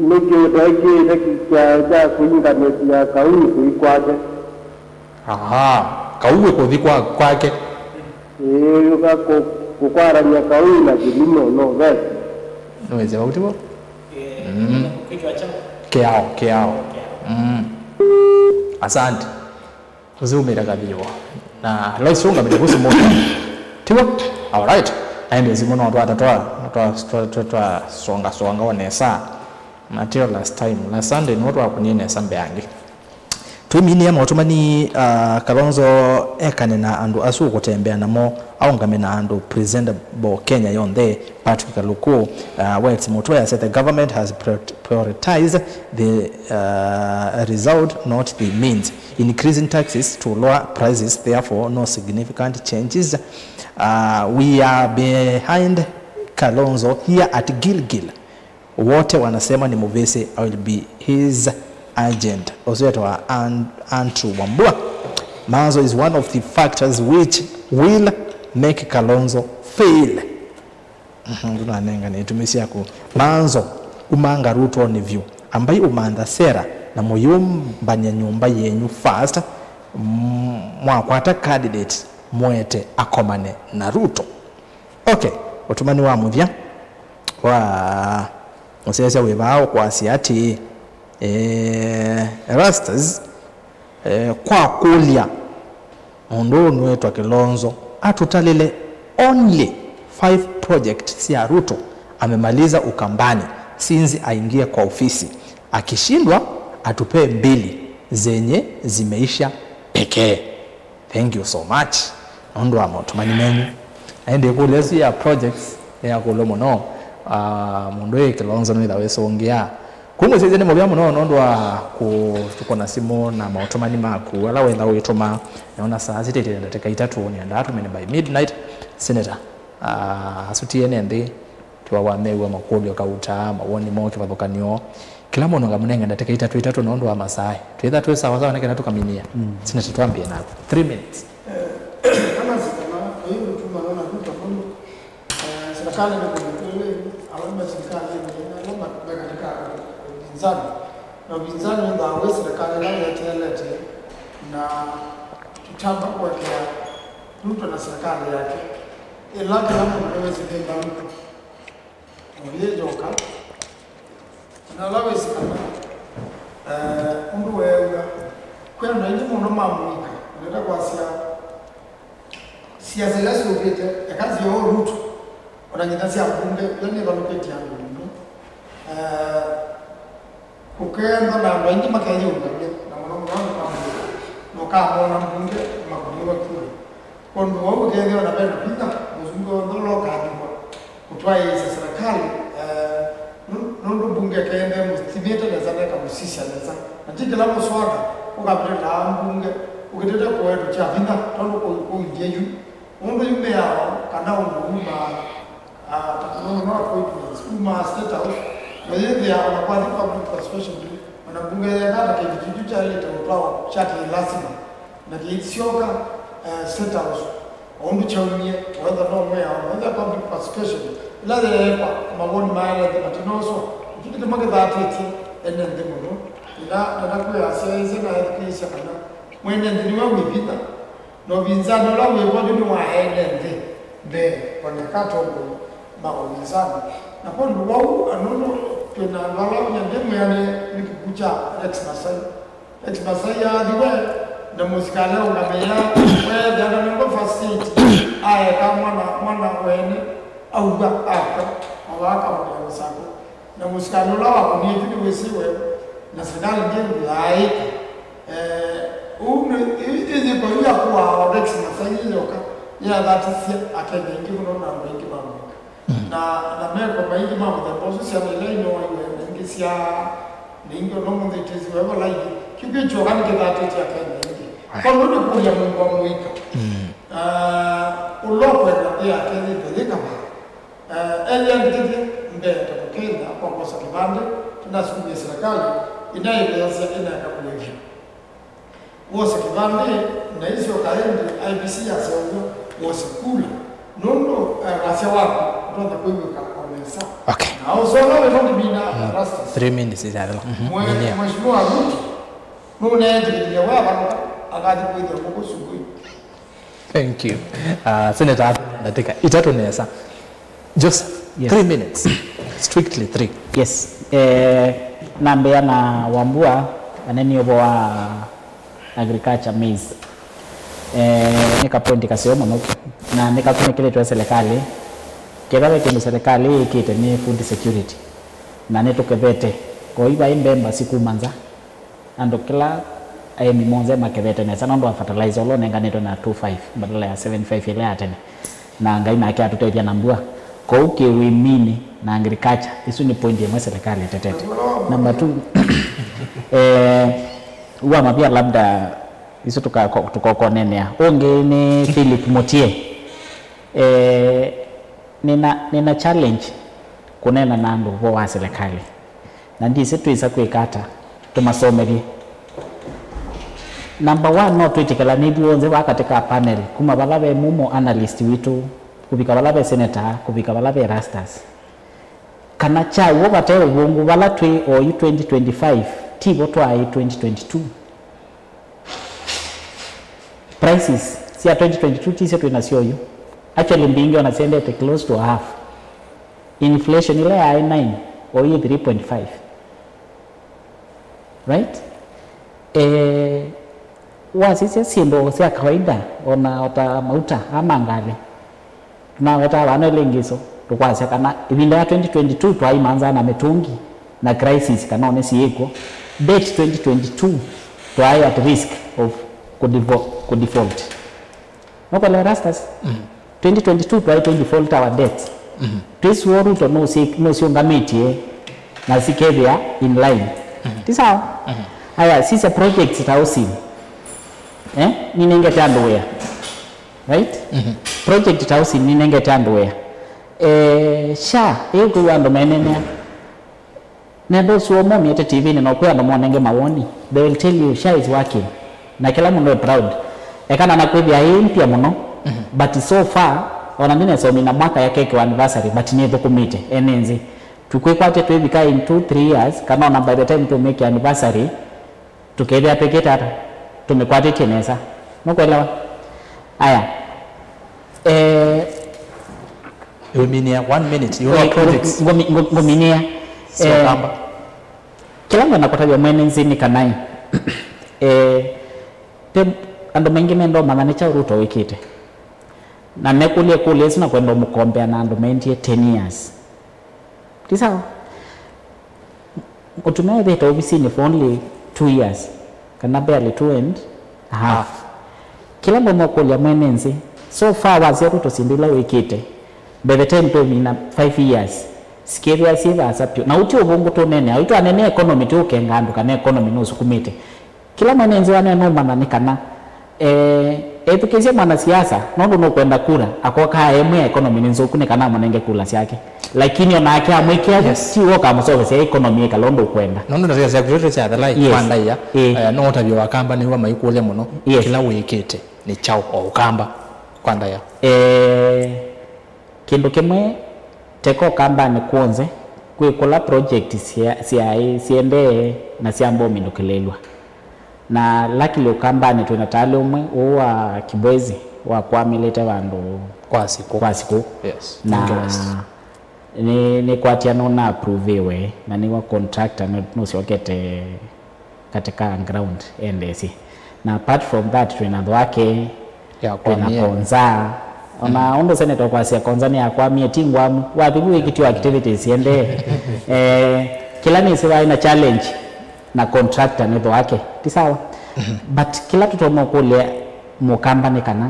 Nĩkĩ ũtekĩte kĩao kya kũinganĩsya Kaui kũi kwake? Aha, Kaui kũthi kwa, kwake. Ĩĩ, yũka kũ-, kũkwarany'a Kaui na Kĩlimo, no vesi. Nĩwĩsĩ vau tivo? Mm. Kĩao, kĩao. Mm. Asante. Ũsu umĩte Kathivo. Na loisunga mĩtĩ kusu mũndũ. Tiw'o? Alright. Aende simu no twata twa, twa, twa, twa, twa songa, songa o nesa. Mateo last time. Last Sunday no twakunie nesa mbeangi. Twĩminie maũtũmani, uh, Kalonzo ekane na andũ asu kũtembea namo, aũngame na andũ presentable Kenya yonthe. Patrick Kaluku, uh, Wales Mutua yasya the government has prior-, prioritized the, uh, result, not the means. Increasing taxes to lower prices, therefore no significant changes. Uh, we are behind Kalonzo here at Gilgil. Wote wanasema ni Muvisi, I will be his agent. Ũsu wĩtawa An-, Andrew Wambua. Mazo is one of the factors which will make Kalonzo fail. Mhm, ndũnanengane itumi syaku. Manzo, umanga Ruto nĩ vyũ. Ambai umantha sera na mũyũmbany'a nyũmba yenyu first. Mm, mwakwata candidate, mwete akomane na Ruto. Okay, ũtũmani wa mũthya wa mũsyaĩĩsya wĩ vaa ũkwasya atĩĩ, eh, Erastus, eh, kwa kũlya mũndũ ũũ nũĩtwa Kilonzo atũtalĩle only five project sya Ruto amemaliza Ukambani since aingie kwa ofisi, akishindwa atupee mbili zenye zimeisha pekee. Thank you so much nũndũ wa maũtũmani menyu. Na ĩndĩ ĩkũlyo ĩsu ya projects nĩ ya kũlwa mũno. Ah, mũndũ wĩ Kilonzo nĩwĩtha wĩsũngĩa. Kũmwĩsĩsya nĩ mũvea mũno nũndũ wa kũtũkũna simũ na maũtũmani maku ala wenda ũitũma. Nĩona saa sitĩtĩte ndatĩka itatũ, nĩendaa tũmene by midnight. Senator, ah, asutie ene nthĩ, twĩwa wamew'a makũlyo kauta, mawoni moo, kĩvathũkany'o. Kĩla mũndũ ngamũnenga ndatĩka itatũ itatũ nũndũ wa masaa. Twĩtha twĩ sawa sawa, nĩ kana tũkaminia. Mm. Sina tũtwambie naku. Three minutes. Eh, kama sikana, kwa hiyo tuma naona Ruto mũno. Eh, serikali nĩ kũmĩtwĩlĩ, ala me serikali nĩ ala me katika upinzani. Na upinzani nĩ ndawa serikali ĩla yeteelete na tutamba kuwekea Ruto na serikali yake. Ĩla kĩla mũndũ nĩwĩsĩ nĩ mbaluku. Mũvie yoka. Na ũla wĩsĩ kana, eh, ũndũ weew'a, kwĩ andũ aingĩ mũno ma mũika, ndenda kwasya siasa ila syũkĩte, eka syo Ruto, ona nginya sya mbunge, ila nĩvalũkĩtye andũ mũno. Eh, kũkethwa na andũ aingĩ makeyĩũngamya, na mũno mũno andũ ma mũika, na ũkamona mbunge makũniwa kura. Kwondũ wau ũkethĩwa na vena vinya, mũsumbĩ wonthe ũla ũkathimwa. Twaĩĩsya serikali, eh, nũ- nũndũ mbunge ĩkaenda mũstimate nesa na ĩkamũsisya nesa. Na ti kĩla mũswada ũkavĩtĩlaa mbunge ũkĩtĩte kũetũ kya vinya tondũ kũ- kũilyĩ yu. Ũndũ yu mĩao kana ũndũ umaa, ah, ta kũnũnũna appointments, umaa State House, na yĩthĩa ona kwathi public participation, ona mbunge yeka ta kĩndũ kĩu kyaĩlĩte ũtwawa kya kĩlasima, na kĩisyoka, eh, State House. O ũndũ kyaumie, whether no mwĩao, whether public participation, ĩla yeekwa, mawoni ma ene nthĩ matinooswa, nĩkyo kĩtuma kĩthatĩtye ene nthĩ mũno. Ĩla nenda kwĩa asyaĩĩsya na ethukĩĩsya kana mwene nthĩ nĩwe wĩ vinya, na ũvinzani ũla wĩ vo yu nĩ wa ene nthĩ mbee, o na eka atongoi ma ũvinzani. Na kwondũ wa ũu, nũndũ twĩ na andũ ala nĩmwĩanĩe nĩ kĩkw'ũ kya Rex Masai, Rex Masai aathiwe na mũsikalĩ aũngamĩĩa, weethĩa ndanengwa first aid, aeka mwana, mwana wene aua, akw'a, mawaka ũndĩa mũsako. Na mũsikalĩ ũla wakũnie ĩtu nĩwĩsĩwe, na serikali ndĩndũ yaaĩka. Eh, ũu nĩ- ĩ- ĩyĩko yu ya kũaa Rex Masai yoka yathatisye Akenya aingĩ mũno na andũ aingĩ ma Amerika. Na, na meko maingĩ ma mũthemba ũsu, syana ila inoaiwe na ingĩ sya, na ingĩ ona ũmũnthĩ itĩsiwe vala ingĩ. Kĩu kĩkyoka nĩkĩthatĩtye Akenya aingĩ. Ai. Kwoou nĩkũlya mũndũ wa mũika. Ah, ũla ũkwenda nthĩ yake yĩthwe yĩ kama, ah, eyĩandĩkĩthye mbee ta Mũkenya kwa kwosa kĩvandĩ, tũnasukumie serikali ĩnaĩtheesya ĩnaenda kũĩvya. Wose kĩvandĩ, na isyoka ĩndĩ I E B C yaseũvw'a wose kula, nũndũ, eh, wasya waku ũtonya kwĩw'ĩka o nesa. Okay. Na ũsola wĩvo ndimina rastas. Three minutes is a lot. Mwe- Mheshimiwa Ruto, nũneetĩkĩlile wavalũka akathi kwĩthĩa ngũkũ sukui. Thank you. Uh, Senator, ndatĩka itatũ nesa. Joseph, yes. Three minutes. Strictly three. Yes. Eh, nambĩa na Wambua, aneni ũvo wa agriculture maize. Eh, nĩ kapointi kaseo mũno na nĩ kakunĩkĩlĩtwe serikali. Kĩla ve kĩndũ serikali ĩkĩte nĩ food security. Na nĩ tũkethete. Koi vai mbemba sikuma nza. Andũ kĩla aĩmi monthe makethete nesa nũndũ wa fertilizer ũla ũnenganĩtwe na two five badala ya seven five ĩla ya tene. Na Ngai nake atũtethya na mbua. Kwoou kĩwĩminĩ na agriculture, ĩsu nĩ point ĩmwe serikali ĩtetete. Number two, eh, ua mavia labda isu tũka- tũkokonenea. Ũngĩ nĩ Philip Mutie. Eh, nĩna, nĩna challenge kũneena na andũ ũvoo wa serikali. Na ndisĩ twĩsa kwĩka ata tũmasomethye. Number one, no twĩtĩkĩlanĩthw'e onthe vaa katĩ ka panel, kuma vala ve mumo analyst witũ, kũvika vala ve senator, kũvika vala ve Erastus, kana kya w'o vate ũvũngũ, vala twĩ oyu twenty twenty-five, ti vo twaĩ twenty twenty-two. Prices sya twenty twenty-two tisyo twĩ nasyo oyu. Actually, mbingĩ ona syendete close to half. Inflation ĩla yaĩ nine, oyu ĩ three point five. Right? Eh, wasisya syĩndũ sya kawaida, ona ota mauta ama ngalĩ. Tũnawetaa vano ĩlĩ ngeso, tũkwasya kana ĩvinda ya twenty twenty-two twaimanzaa na mĩtũngi na crisis kana one syĩkw'o. Debt twenty twenty-two twaĩ at risk of kũdevo- kũdefault. Nũkwelewa Erastus? Mm. Twenty twenty-two twaĩ tũdefault our debts. Mm-hmm. Twĩsĩ ũũ Ruto nũsyĩ- nũsyũngamĩtye na sikethĩa in line. Mm-hmm. Ti sawa? Mm-hmm. Aya, sisya projects ta ũsini. Eh? Ninengete andũ wĩa. Right? Mm-hmm. Project ta ũsini ninengete andũ wĩa. Eh, SHA, ĩĩ kwĩw'a andũ menenea. Nenda ũsu momete T V-nĩ na ũkwĩa andũ monenge mawoni. They will tell you SHA is working. Na kĩla mũndũ e proud. Ekana na kwĩthĩa ĩ mpya mũno. Mm-hmm. But so far, ona ndinesa ũmina mwaka ya keke wa anniversary, but nĩthũkũmĩte. Ene nzĩ. Tũkwĩkwatya twĩvika in two, three years, kana ona by the time tũmĩke anniversary, tũkethĩa twĩkĩte ata? Tũmĩkwatĩtye nesa. Nũkwelewa? Aya. Eh, Wĩminĩa one minute, you know, projects. Ngũmi- ngũ- ngũminĩa. Sio Eh, kamba. Kĩla ngwenda kũtavya mwene nzĩ nĩ kana ĩ, eh, ve andũ maingĩ menda ũmanya nĩ kyaũ Ruto wĩkĩte. Na mekũlya ĩkũlyo ĩsu na kwenda ũmũkombea na andũ maendie ten years. Ti sawa? Mũtumĩa ethĩĩte ovisinĩ for only two years, kana barely two and a half. Half. Kĩla ngũmũkũlya mwene nzĩ, so far wasya Ruto syĩndũ ila wĩkĩte, By the time tũmina five years, sikĩthĩa syĩ vaasa vyũ. Na ũti ũvũngũ tũneenea, ũitũ anene economy tũũkenga andũ kana economy nũsukumĩte. Kĩla mwene nzĩa nũmanya nĩ kana, eh, ethukĩĩsye mwanasiasa, nũndũ nũkwenda kura, akoka emwĩa economy nĩ nzũku nĩ kana amũnenge kura syake. Lakini onake amwĩkĩa vu, yes, ti we ũkamũseũvasya economy ĩkala ũndũ ũkwenda. Nũndũ ndeto syaku syonthe sya thalai, yes, kwa ndaĩa, ĩĩ, eh, no ũtavyo wa kamba nĩw'a maikũlya mũno, yes, kĩla wĩkĩte nĩ kyaũ o ũkamba kwa ndaĩa? Eh, kĩndũ kĩmwe, teka ũkambanĩ kw'onthe, kwĩ kũla project sya-, syaĩ syendee na syamba ũminũkĩlĩlw'a. Na luckily ũkambanĩ twĩ na taalĩ ũmwe, ũũ wa Kibwezi, wakwamĩlĩte vandũ kwa sikũ. Kwa sikũ. Yes. Na English. Nĩ, nĩkwatya nũna approve-iwe, na nĩwa contractor nũ-, nũsyokete katika ground endeesye. Na apart from that, twĩ na Thwake, ya twĩ na kwamie. Konza. Ona, mm, ũndũ senator kwasya Konza nĩyakwamie, ti ngwamu. Wathi vu wĩkĩtyo activities siendee. Eh, kĩla nĩsĩ vaĩ na challenge na contractor nĩ Thwake. Ti sawa? Mhm. But kĩla tũtonya ũkũlya mũkamba nĩ kana,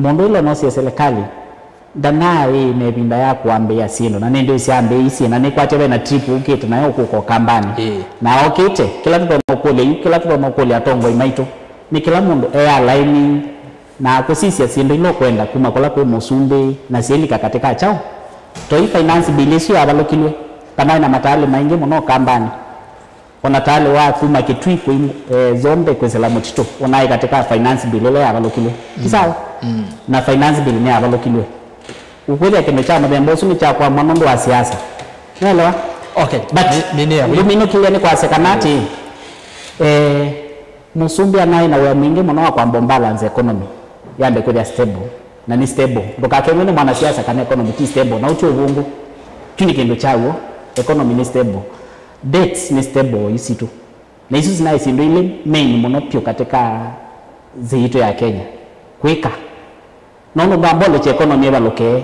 mũndũ ĩla ũnosye silikalĩ, ndanaaĩ na ĩvinda ya kũambĩĩa syĩndũ, na nĩndĩ ũsyambĩĩisye, na nĩkwatya ve na trip ũkĩte nayo ũkũka ũkambanĩ. Ĩĩ. Na okĩte, kĩla tũtonya ũkũlya yu, kĩla tũtonya ũkũlya atongoi maitũ, nĩ kĩla mũndũ ealaini na kũsisya syĩndũ ila ũkwenda kuma kũla kwĩ mũsumbĩ na syĩlika katĩ ka kyaũ. Toi finance bill ĩsu yavalũkilw'e, kana ĩna mataalĩ maingĩ mũno ũkambanĩ. Ona taalĩ wa kuma Kitui kwĩ, eh, Zombe kwĩsĩla mũtitũ, onaĩ katĩ ka finance bill ĩla yavalũkilwe. Ti sawa? Mm. Na finance bill nĩyavalũkilwe. Ũkwĩthĩa kĩndũ kya mũthemba ũsu nĩ kya kwamwa nũndũ wa siasa. Nĩelewa? Okay. But nĩ, nĩ, nĩ, ngũminũkĩlya nĩ kwasya kana atĩ, eh, mũsumbĩ anaĩ na wĩa mwingĩ mũno wa kwamba balance economy, yambe kwĩthĩa stable. Na nĩ stable. Ndũkakengwe nĩ mwanasiasa kana economy ti stable. Na ũti ũvũngũ. Kyu nĩ kĩndũ kya w'o. Economy nĩ stable. Debts nĩ stable isitũ. Na isu sinaĩ syĩndũ ilĩ main mũno pyũ katika nthĩ yitũ ya Kenya. Kwĩka. Nũndũ ndwambolekya economy ĩvalũke,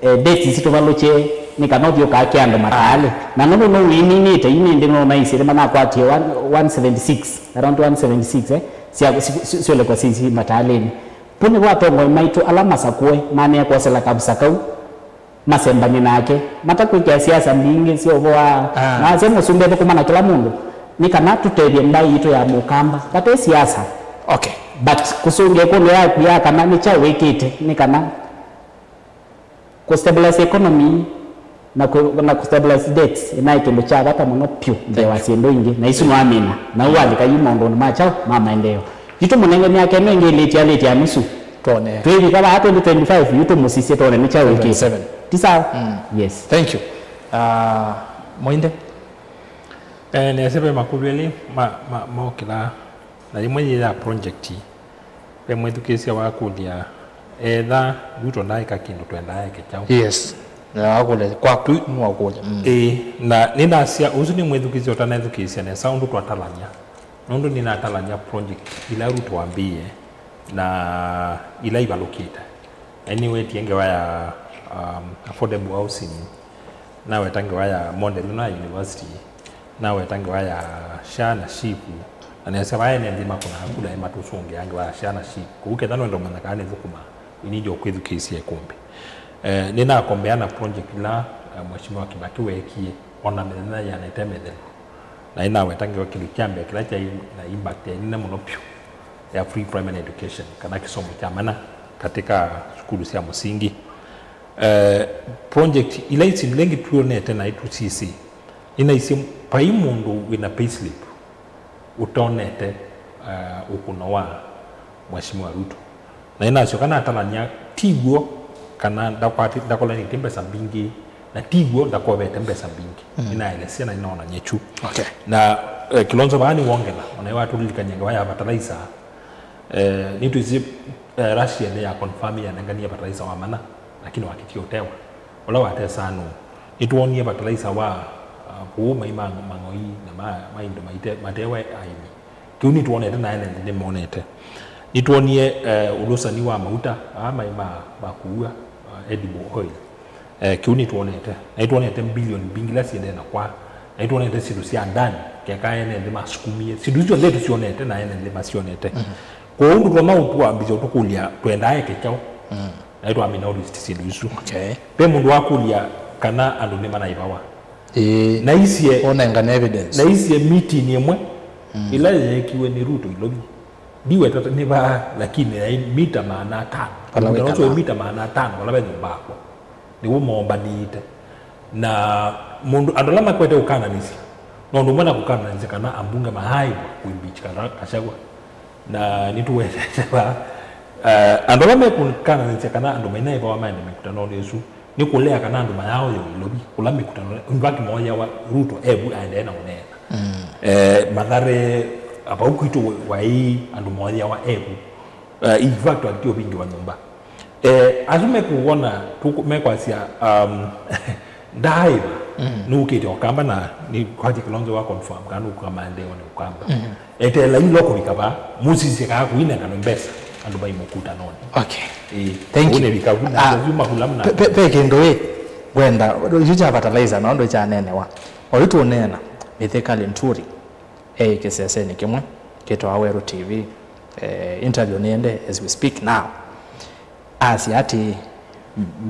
eh, debts isitũ valũkye, nĩ kana ũthiũkaa kĩ andũ mataalĩ. Na nũndũ nũwĩninĩte, yu nĩ ndĩ nũnaisye nĩ manakwatie one, one seventy six, around one seventy six, eh, sya, si, si, syolekwa sisi mataalĩnĩ. Vu nĩvo atongoi maitũ ala masakũe manĩe kwosela kavusa kau, masembany'e nake, matakwĩkĩa siasa mbingĩ sya ũvoo wa, ah, na asya mũsumbĩ athũkũma na kĩla mũndũ, nĩ kana tũtethye mbaĩ yitũ ya mũkamba, vate siasa. Okay. But kũsũngĩa ĩkũlyo yaku ya kana nĩ kyaũ wĩkĩte, nĩ kana kũ stabilize economy na kũ, na kũ stabilize debts, ĩnaĩ kĩndũ kya vata mũno pyũ mbee wa syĩndũ ingĩ, na isu nĩwamina. Na ũu walika yu maũndũnĩ ma kyaũ ma maendeeo. Yu tũmũnenge myaka ĩno ĩngĩ ĩlĩtye alĩtye ya nusu. Twone. Twĩvika vaa twenty twenty-five, yu tũmũsisye twone nĩ kyaũ wĩkĩte. Twenty twenty-seven. Ti sawa? Mm. Yes. Thank you. Ah, Moinde? Eh, nĩasya ve makũlyo elĩ ma, ma, mokĩla, na yĩmwe yĩ ya project. Ve mwĩthukĩĩsya wakũlya, etha Ruto ndaaĩka kĩndũ twendaa eke kyaũ? Yes. Na wakũlya, kwa tu nĩwakũlya. Mm. Ĩĩ, na nĩnasya, ũsu nĩ mwĩthukĩĩsya ũtanethukĩĩsya nesa ũndũ twatalany'a. Nũndũ nĩnatalany'a project ila Ruto wambĩĩe na ila ivalũkĩte. Na nĩwetie ngewa ya, um, affordable housing, naweta ngewa ya model ĩno ya university, naweta ngewa ya SHA na SHIF, na nĩasya vaa ene nthĩ makũnaa kula matũsũngĩa ngewa ya SHA na SHIF. Kwoou ketha nũenda ũmanya kana nĩthũkũmaa, we need o kwĩthukĩĩsya ĩkũmbĩ. Eh, nĩnakombea na project ila, eh, Mheshimiwa Kibaki weekie, ona mĩthenya yĩana ĩte mĩthelu. Na ĩnaweta ngewa kĩndũ kya mbee kĩla kyaĩ na impact ya ĩnene mũno vyũ ya free primary education, kana kĩsomo kya mana katika sukulu sya mũsingi. Eh, project ila isu ila ingĩ twonete na ĩtũsisĩ, nĩnaisye vai mũndũ wĩna payslip ũtonete, eh, ũkũno wa Mheshimiwa Ruto. Na nĩnasyoka natalany'a, ti w'o kana ndakwati-, ndakolanĩtye mbesa mbingĩ, na ti w'o ndakovete mbesa mbingĩ. Mm. Nĩnaelesya na nĩnaonany'a kyu. Okay. Na, eh, Kilonzo vaa nĩwongela, ona ĩwatũlilikany'a ngewa ya fertilizer, eh, nĩtwĩsĩ, eh, Russia nĩya confirm yanenganie fertilizer wa mana, lakini wakĩtie ũtewa. Ũla watesaa nũũ? Nĩtwonie fertilizer wa, ah, kũũ mai ma mang'oi na ma, ma indo maite-, matewe aĩmi. Kĩu nĩtwonete na ene nthĩ nĩmonete. Nĩtwonie, eh, ũlũsani wa mauta aa mai ma, ma kũua, ah, edible oil. Eh, kĩu nĩtwonete. Na nĩtwonete mbilioni mbingĩ ila siendee na kwa. Na nĩtwonete syĩndũ sya ndani, keka ene nthĩ masukumie. Syĩndũ isu syonthe tũsyonete na ene nthĩ masyonete. Mhm. Kwoou ndũtonya ũtwambĩsya ũtũkũlya twendaa eke kyaũ. Mm. Na nĩtwamina list syĩndũ isu. Okay. Ve mũndũ wakũlya kana andũ nĩmanaivawa. Ĩĩ. Naisye, Ũnengane evidence. Naisye meeting ĩmwe ĩla yeekiwe nĩ Ruto Ilovi. Ndiweta nĩ vaa, lakini yaĩ mita maana atano. Vala wĩ Mũndũ ũsu Kalama. Mita maana atano, vala ve nyũmba yakwa. Nĩw'o moombanĩte. Na mũndũ, andũ ala makwete kũkananĩsya, no ũndũ ũmwe na kũkananĩsya kana ambunge mayaaĩvwa kũimpeach kana Gachagua. Na nĩtũwetete vaa, eh, andũ ala mekũkananĩsya kana andũ mainaĩvawa maende mĩkũtanonĩ ĩsu, nĩ kũlea kana andũ mayaaoywa Ilovi, kũla mĩkũtano, in fact, mooyawa Ruto evu aendee na ũneena. Eh, Mathare, vau kwitũ waĩ andũ mooyawa evu. Eh, in fact, atiovingĩwa nyũmba. Eh, asu mekũwona, tũkũ-, mekwasya, um, ndaaĩva, nũkĩte Ũkamba na nĩ kwati Kilonzo wa confirm kana nũkũka maendeeo nĩ Ũkamba. Eteelai ĩla kũvika vaa, mũsisye kaa kũinengano mbesa, andũ mai mũkũtanonĩ. Okay. Ĩĩ, Thank you. Ũnevika vu, na Ah, asu makũla mna. Pe- pe- Ve kĩndũ ĩ, ngwenda, isu kya fertilizer, no ndũ kyanenewa. Oyu tũneena, Mithika Linturi, e kĩsesenĩ kĩmwe, kĩtawa Weru T V, eh, interview nĩende as we speak now. Asya atĩĩ,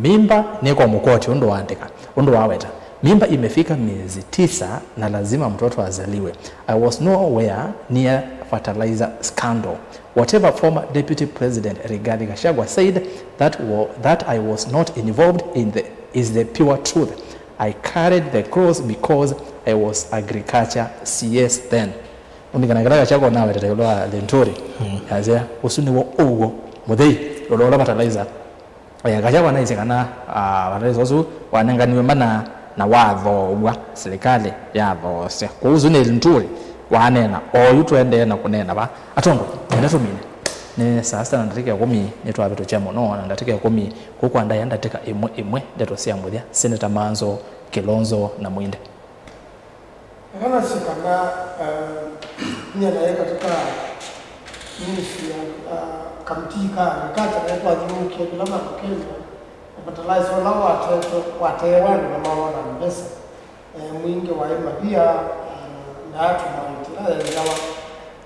mimba nĩkwa mũkoti ũndũ waandĩka, ũndũ waweta, mimba imefika miezi tisa na lazima mtoto azaliwe. I was nowhere near fertilizer scandal. Whatever former deputy president Rigathi Gachagua said that, wa, that I was not involved in the, is the pure truth. I carried the cross because I was agriculture C S then. Ũnengane kĩla Gachagua nawetete ĩũlũ wa Linturi. Asya, ũsu nĩw'o ũw'o mũthei ĩũlũ wa ũla fertilizer. Eh, Gachagua naisye kana, ah, fertilizer ũsu wanenganiwe mana na wathoow'a, silikalĩ yathoosya. Kwoou ũsu nĩ Linturi waneena, oyu tũendee na kũneena vaa. Atongoi, nenda tũmine. Nĩ saa sita na ndatĩka ĩkũmi, nĩtwavĩtũkya mũno na ndatĩka ĩkũmi, kũu kwa ndaĩa ndatĩka ĩmwe ĩmwe, ndeto sya mũthya, Seneta Manzo, Kilonzo na Mwinde. Ĩvanasyo kana, eh, nyie naĩ katika ministry ya, ah, kamiti ka agriculture, naĩ twathyũũkie kĩla vandũ Kenya, na fertilizer ũla watetwe, wateewa andũ na mawona mbesa, eh, mwingĩ waĩ mavia, eh, na atũmaiti ĩla yendawa,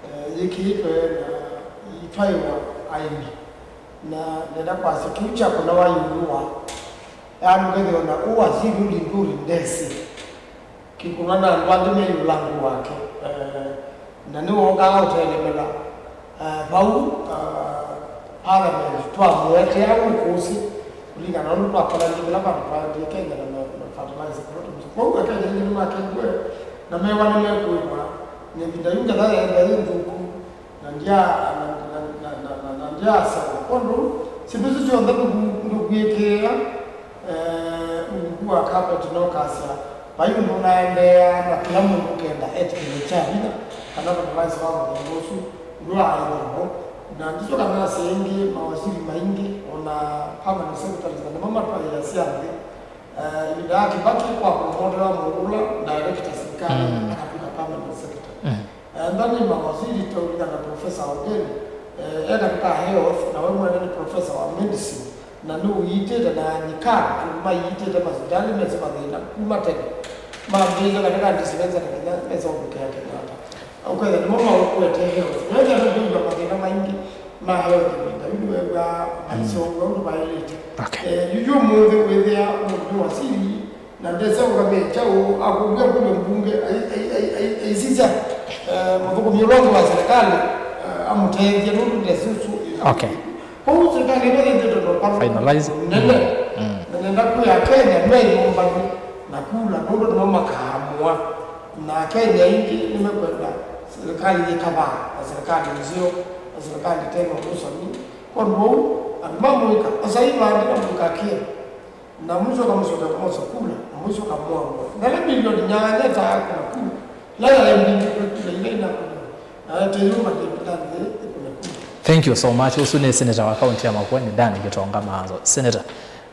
eh, yĩkĩĩtwe na itwaĩwa aĩmi. Na nenda kwasya kĩu kyakũnawa ĩũlũ wa, yaani ũkethĩa ona ũwasili ũlindũli ndesĩ. Kĩkũnwa na andũ angĩ me ĩũlũ wa nthĩ wake, eh, na nĩwookaa ũtelemela, eh, vau, eh, parliament twamũetea ũkũsĩ kũlingana na ũndũ twakonanie kĩla vandũ twaendie Kenya na ma-, ma fertilizer kũla tũmĩsĩ. Kwoou Akenya aingĩ nĩmakengwe na mewa nĩmekũĩwa na ĩvinda yu ngetha yeenda yĩ nthũku. Na ndya-, na, na, na, na, na, na ndyaasya ũndũ syĩndũ isu syonthe ndũku-, ndũkwĩkĩĩa, eh, ungu wa carpet, no kasya vai ũndũ ũnaendeea, na kĩla mũndũ ũkenda etĩkĩle kya vinya kana fertilizer wa mũthemba ũsu ndwaaĩthĩwa vo. Na ndisyoka nasya ĩngĩ, mawasili maingĩ, o na permanent secretaries, na nĩmo matwaĩĩasya nthĩ. Eh, ĩvinda ya Kibaki kwa promotewa mũndũ ũla director silikalĩ, mm, akatw'ĩka permanent secretary. Mm. Eh, ethwa nĩ mawasili, tũlikana Professor Ogen, eh, e katika health, na we mwene nĩ professor wa medicine, na nĩũiitĩte na anyika, andũ maiitĩte masivitalĩ mesĩ mathĩna kuma tene. Mambĩĩie katika dispensary nginya mesĩ ũvikĩa Kenyatta. Ũkethĩa nĩmo maũkwete health. Wethĩa nũkwĩw'a mathĩna maingĩ ma health ĩvinda yu nĩwew'aa maisye ũndũ vaĩlĩte. Okay. Eh, yu, yu ũmũnthĩ wĩthĩa mũndũ nĩ wasili, na ndese ũkamya kyaũ, akũlw'a kũlwe mbunge, ai-, ai-, ai-, ai-, aisisya, eh, mũthũkũmi ũla ũngĩ wa serikali, eh, amũtethye nũndũ ndese ũsu. Okay. Kwoou serikali ĩno yĩthĩtwe na ũkama, finalize, mũnene. Mm. Na nenda kwĩa Kenya me nyũmbanĩ na kula nũndũ nĩmo makaamũa. Na Akenya aingĩ nĩmekwenda serikali yĩ kavaa na serikali nzeo na serikali ĩte na ũsoni. Kwondũ ũu, andũ ma mũika, osai vandũ na mũikakie. Na mũisyoka mũsyoke kũmosya kula, na mũisyoka mwamwe. Ngalĩ milioni nyanya ta akũna kula, ila yaĩ mbingĩ kwĩ kula ila inakũniwe. Na ete yuma ndĩvĩtanĩ ĩkũne kula. Thank you so much. Ũsu nĩ seneta wa kaunti ya Makueni, Dan Gitonga Manzo. Seneta,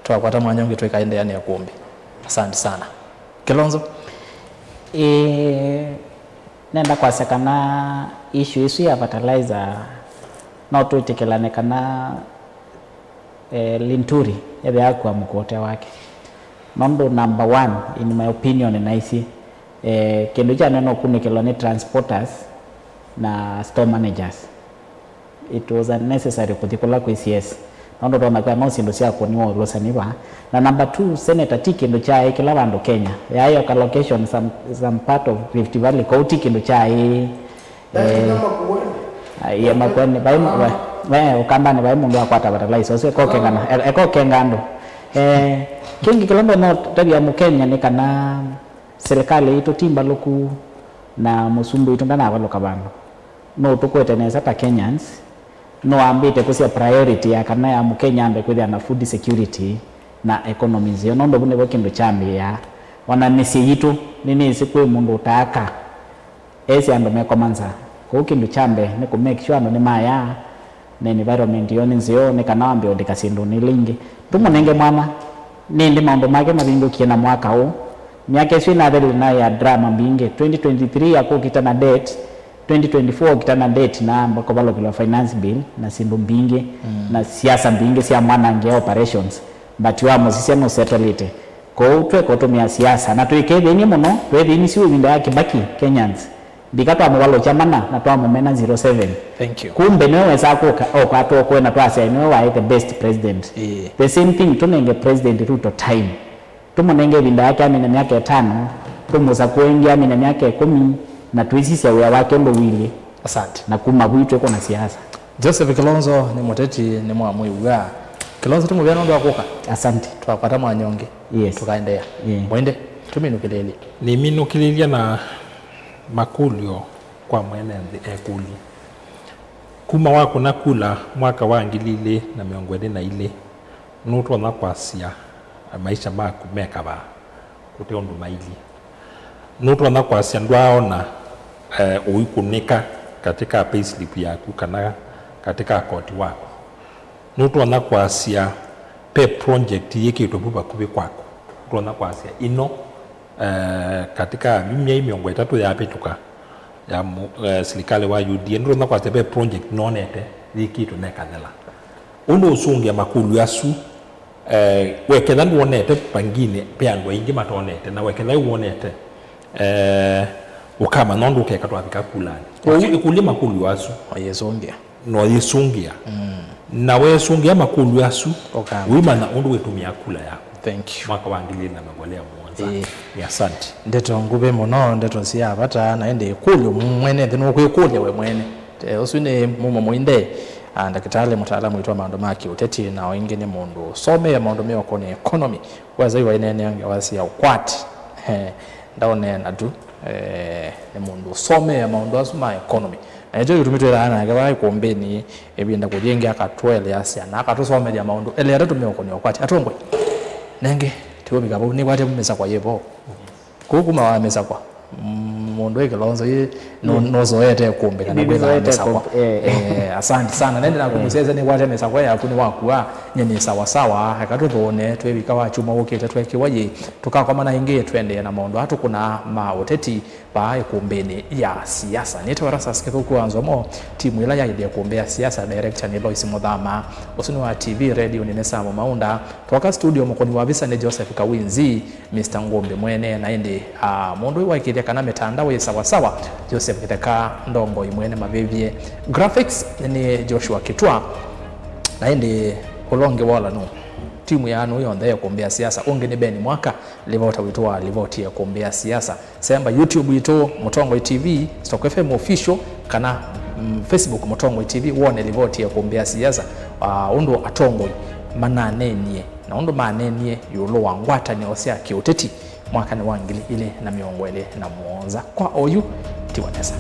twakwata mwanya ũngĩ tũikaendeanĩa kũmbi. Asante sana. Kilonzo? Ĩĩ, nenda kwasya kana issue ĩsu ya fertilizer no twĩtĩkĩlane kana, eh, Linturi ethĩawa akua mũkũũte wake. Nũndũ number one, in my opinion, naisye, eh, kĩndũ kya nene ũkunĩkĩlwa nĩ transporters na store managers. It was unnecessary kũthi kũla kwĩ C S. Nũndũ tona kwa no syĩndũ sya kũniwa ũlũsani va. Na number two, senator ti kĩndũ kyaĩ kĩla vandũ Kenya. Yaĩ o ka location some, some part of Rift Valley, kau ti kĩndũ kyaĩ. Eh, ah, ye Makueni, vai, vai, vai, Ũkambanĩ vai mũndũ akwata fertilizer ũsu, ekokenga na, e-, ekokenga andũ. Eh, kĩngĩ kĩla mbee no tavya Mũkenya nĩ kana serikali yitũ ti mbalũku na mũsumbĩ witũ ndanavalũka vandũ. No tũkwete nesa ta Kenyans, no ambĩte kũsya priority ya kana ya Mũkenya ambe kwĩthĩa na food security na economy nzeo, nũndũ vu nĩvo kĩndũ kyambĩĩa. Ona mĩsyĩ yitũ, nĩnĩsĩ kwĩ mũndũ ũtaaka, esĩ andũ mekoma nzaa. Kwoou kĩndũ kya mbee nĩ kũ make sure andũ nĩmayaa, na environment yoo nĩ nzeo, nĩ kana wambe ũndĩka syĩndũnĩ ila ingĩ. Tũmũnenge mwanya, nĩ ĩndĩ maũndũ make mavingũkie na mwaka ũũ. Myaka ĩsu ĩnathelile naĩ ya drama mbingĩ. Twenty twenty-three akũkita na debt, twenty twenty-four okita na debt na amba kũvalũkĩlwa finance bill na syĩndũ mbingĩ, na siasa mbingĩ sya mwanangĩa operations, but wamũsisya nũsettlĩte. Kwoou tweka ũtũmĩa siasa, na twĩke thĩni mũno, twethĩnisye ĩvinda ya Kibaki, Kenyans. Ndika twamũvalũkya mana na twamũmena zero seven. Thank you. Kumbe nĩwe wesa kũka, okwatwa ũkwe na twasya nĩwe waĩ the best president. Ĩĩ. The same thing, tũnenge President Ruto time. Tũmũnenge ĩvinda yake amine myaka ĩtano, tũmũsakũe ĩngĩ amine myaka ĩkũmi, na twĩsisya wĩa wake ũndũ ũilyĩ. Asante. Na kuma vu itwĩkũna siasa. Joseph Kilonzo nĩ mũteti, nĩ mwamwĩw'a. Kilonzo tũmũvea nũndũ wa kũka. Asante. Twakwata mwanya ũngĩ. Yes. Tũkaendeea. Yeah. Mwende, tũminũkĩlĩlye. Nĩminũkĩlĩlye na makũlyo kwa mwene nthĩ ekũlye. Kuma wakũna kula mwaka wa ngili ilĩ na mĩongo ĩlĩ na ilĩ, nũtonya kwasya maisha maku mekavaa kũte ũndũ mailyĩ? Nũtonya kwasya ndwaaona, eh, ũikũnĩka katika payslip yaku kana katika koti waku? Nũtonya kwasya ve project yĩkĩtwe vu vakuvĩ kwaku? Nũtonya kwasya ĩno, eh, katika myei mĩongo ĩtatũ yavĩtũka ya mu-, eh, silikalĩ wa U D A, nũtonya kwasya ve project nonete yĩkĩtwe nekathela? Ũndũ ũsũngĩa makũlyo asu, eh, weketha ndwonete, pangine ve andũ aingĩ matonete, na weketha wonete, eh, ũkamanya ũndũ ũkeka twavika kulanĩ. Kwoou ĩkũlye makũlyo asu. Ayĩsũngĩa. No yĩsũngĩa. Na weesũngĩa makũlyo asu, ũimanya ũndũ wĩtũmĩa kula yaku. Thank you. Mwaka wa ngili ilĩ na mĩongo ĩlĩ na mũonza. Ĩĩ. Nĩ asante. Ndeto nguvĩ mũno, ndeto sya vata, na ĩndĩ ĩkũlyo mwene nthĩ nũkwĩkũlya we mwene. Eh, ũsu nĩ mumo mũinde, ah, ndakĩtalĩ mũtaalamu witũ wa maũndũ ma kĩũteti, na o ĩngĩ nĩ mũndũ ũsomee maũndũ meũkonĩ economy. Weza iwa inene ange wasya ũkwati. Eh, ndaũneena tu, eh, nĩ mũndũ ũsomee maũndũ asu ma economy. Na nĩkyo kĩtumi twĩthaa nake vaa ĩkũmbĩnĩ ĩvinda kũthi ĩngĩ akatũeleasya na akatũsomelya maũndũ elĩ atatũ meũkonĩ ũkwati. Atongoi, nenge, tiũvika vau, nĩkwatya mĩsakwa yĩvo. Kũu kuma wa mĩsakwa, mm, mũndũ wĩ Kĩlonzo yĩ, nũ-, nũzoete kũmbĩka na kwĩthaa mĩsakwa. Eh, asante sana. Nende naku mũsese nĩkwatya mĩsakwa yaku nĩ wakua, nye nĩ sawa sawa. Eka tũthũne, twĩvika wa kyumwa ũkĩte twekĩwa yĩ. Tũkakomana ĩngĩ, tũendee na maũndũ aa tũkũnaa ma ũteti vaa ĩkũmbĩnĩ ya siasa. Nĩtawa Erastus Kĩthũku wa Nzomo, timu ĩla yaĩlye ĩkũmbĩ ya siasa, director nĩ Lois Mũthama. Ũsu nĩ wa T V radio nĩ Samu Maunda. Twoka studio, mũkũni wa visa nĩ Joseph Kawinzi, Mister Ngũmbĩ mwene, na ĩndĩ, ah, mũndũ ũyũ waĩkĩĩthya kana mĩtandao ĩ sawa sawa, Joseph Kĩtheka, ndongoi mwene mavĩvye. Graphics nĩ Joshua Kitwa, na ĩndĩ ũla ũngĩ wa ũla nũ timu ya anũ yonthe ya ĩkũmbĩ ya siasa, ũngĩ nĩ Ben Mwaka, livota witũ wa livoti ya ĩkũmbĩ ya siasa. Semba YouTube witũ, Mũtongoi T V, Stock F M Official, kana, mm, Facebook Mũtongoi T V, wone livoti ya ĩkũmbĩ ya siasa, ah, ũndũ atongoi mananenie na ũndũ manenie ĩũlũ wa ngwatanĩo sya kĩũteti mwakanĩ wa ngili ilĩ na mĩongo ĩlĩ na mũonza. Kwa oyu, tiwa nesa.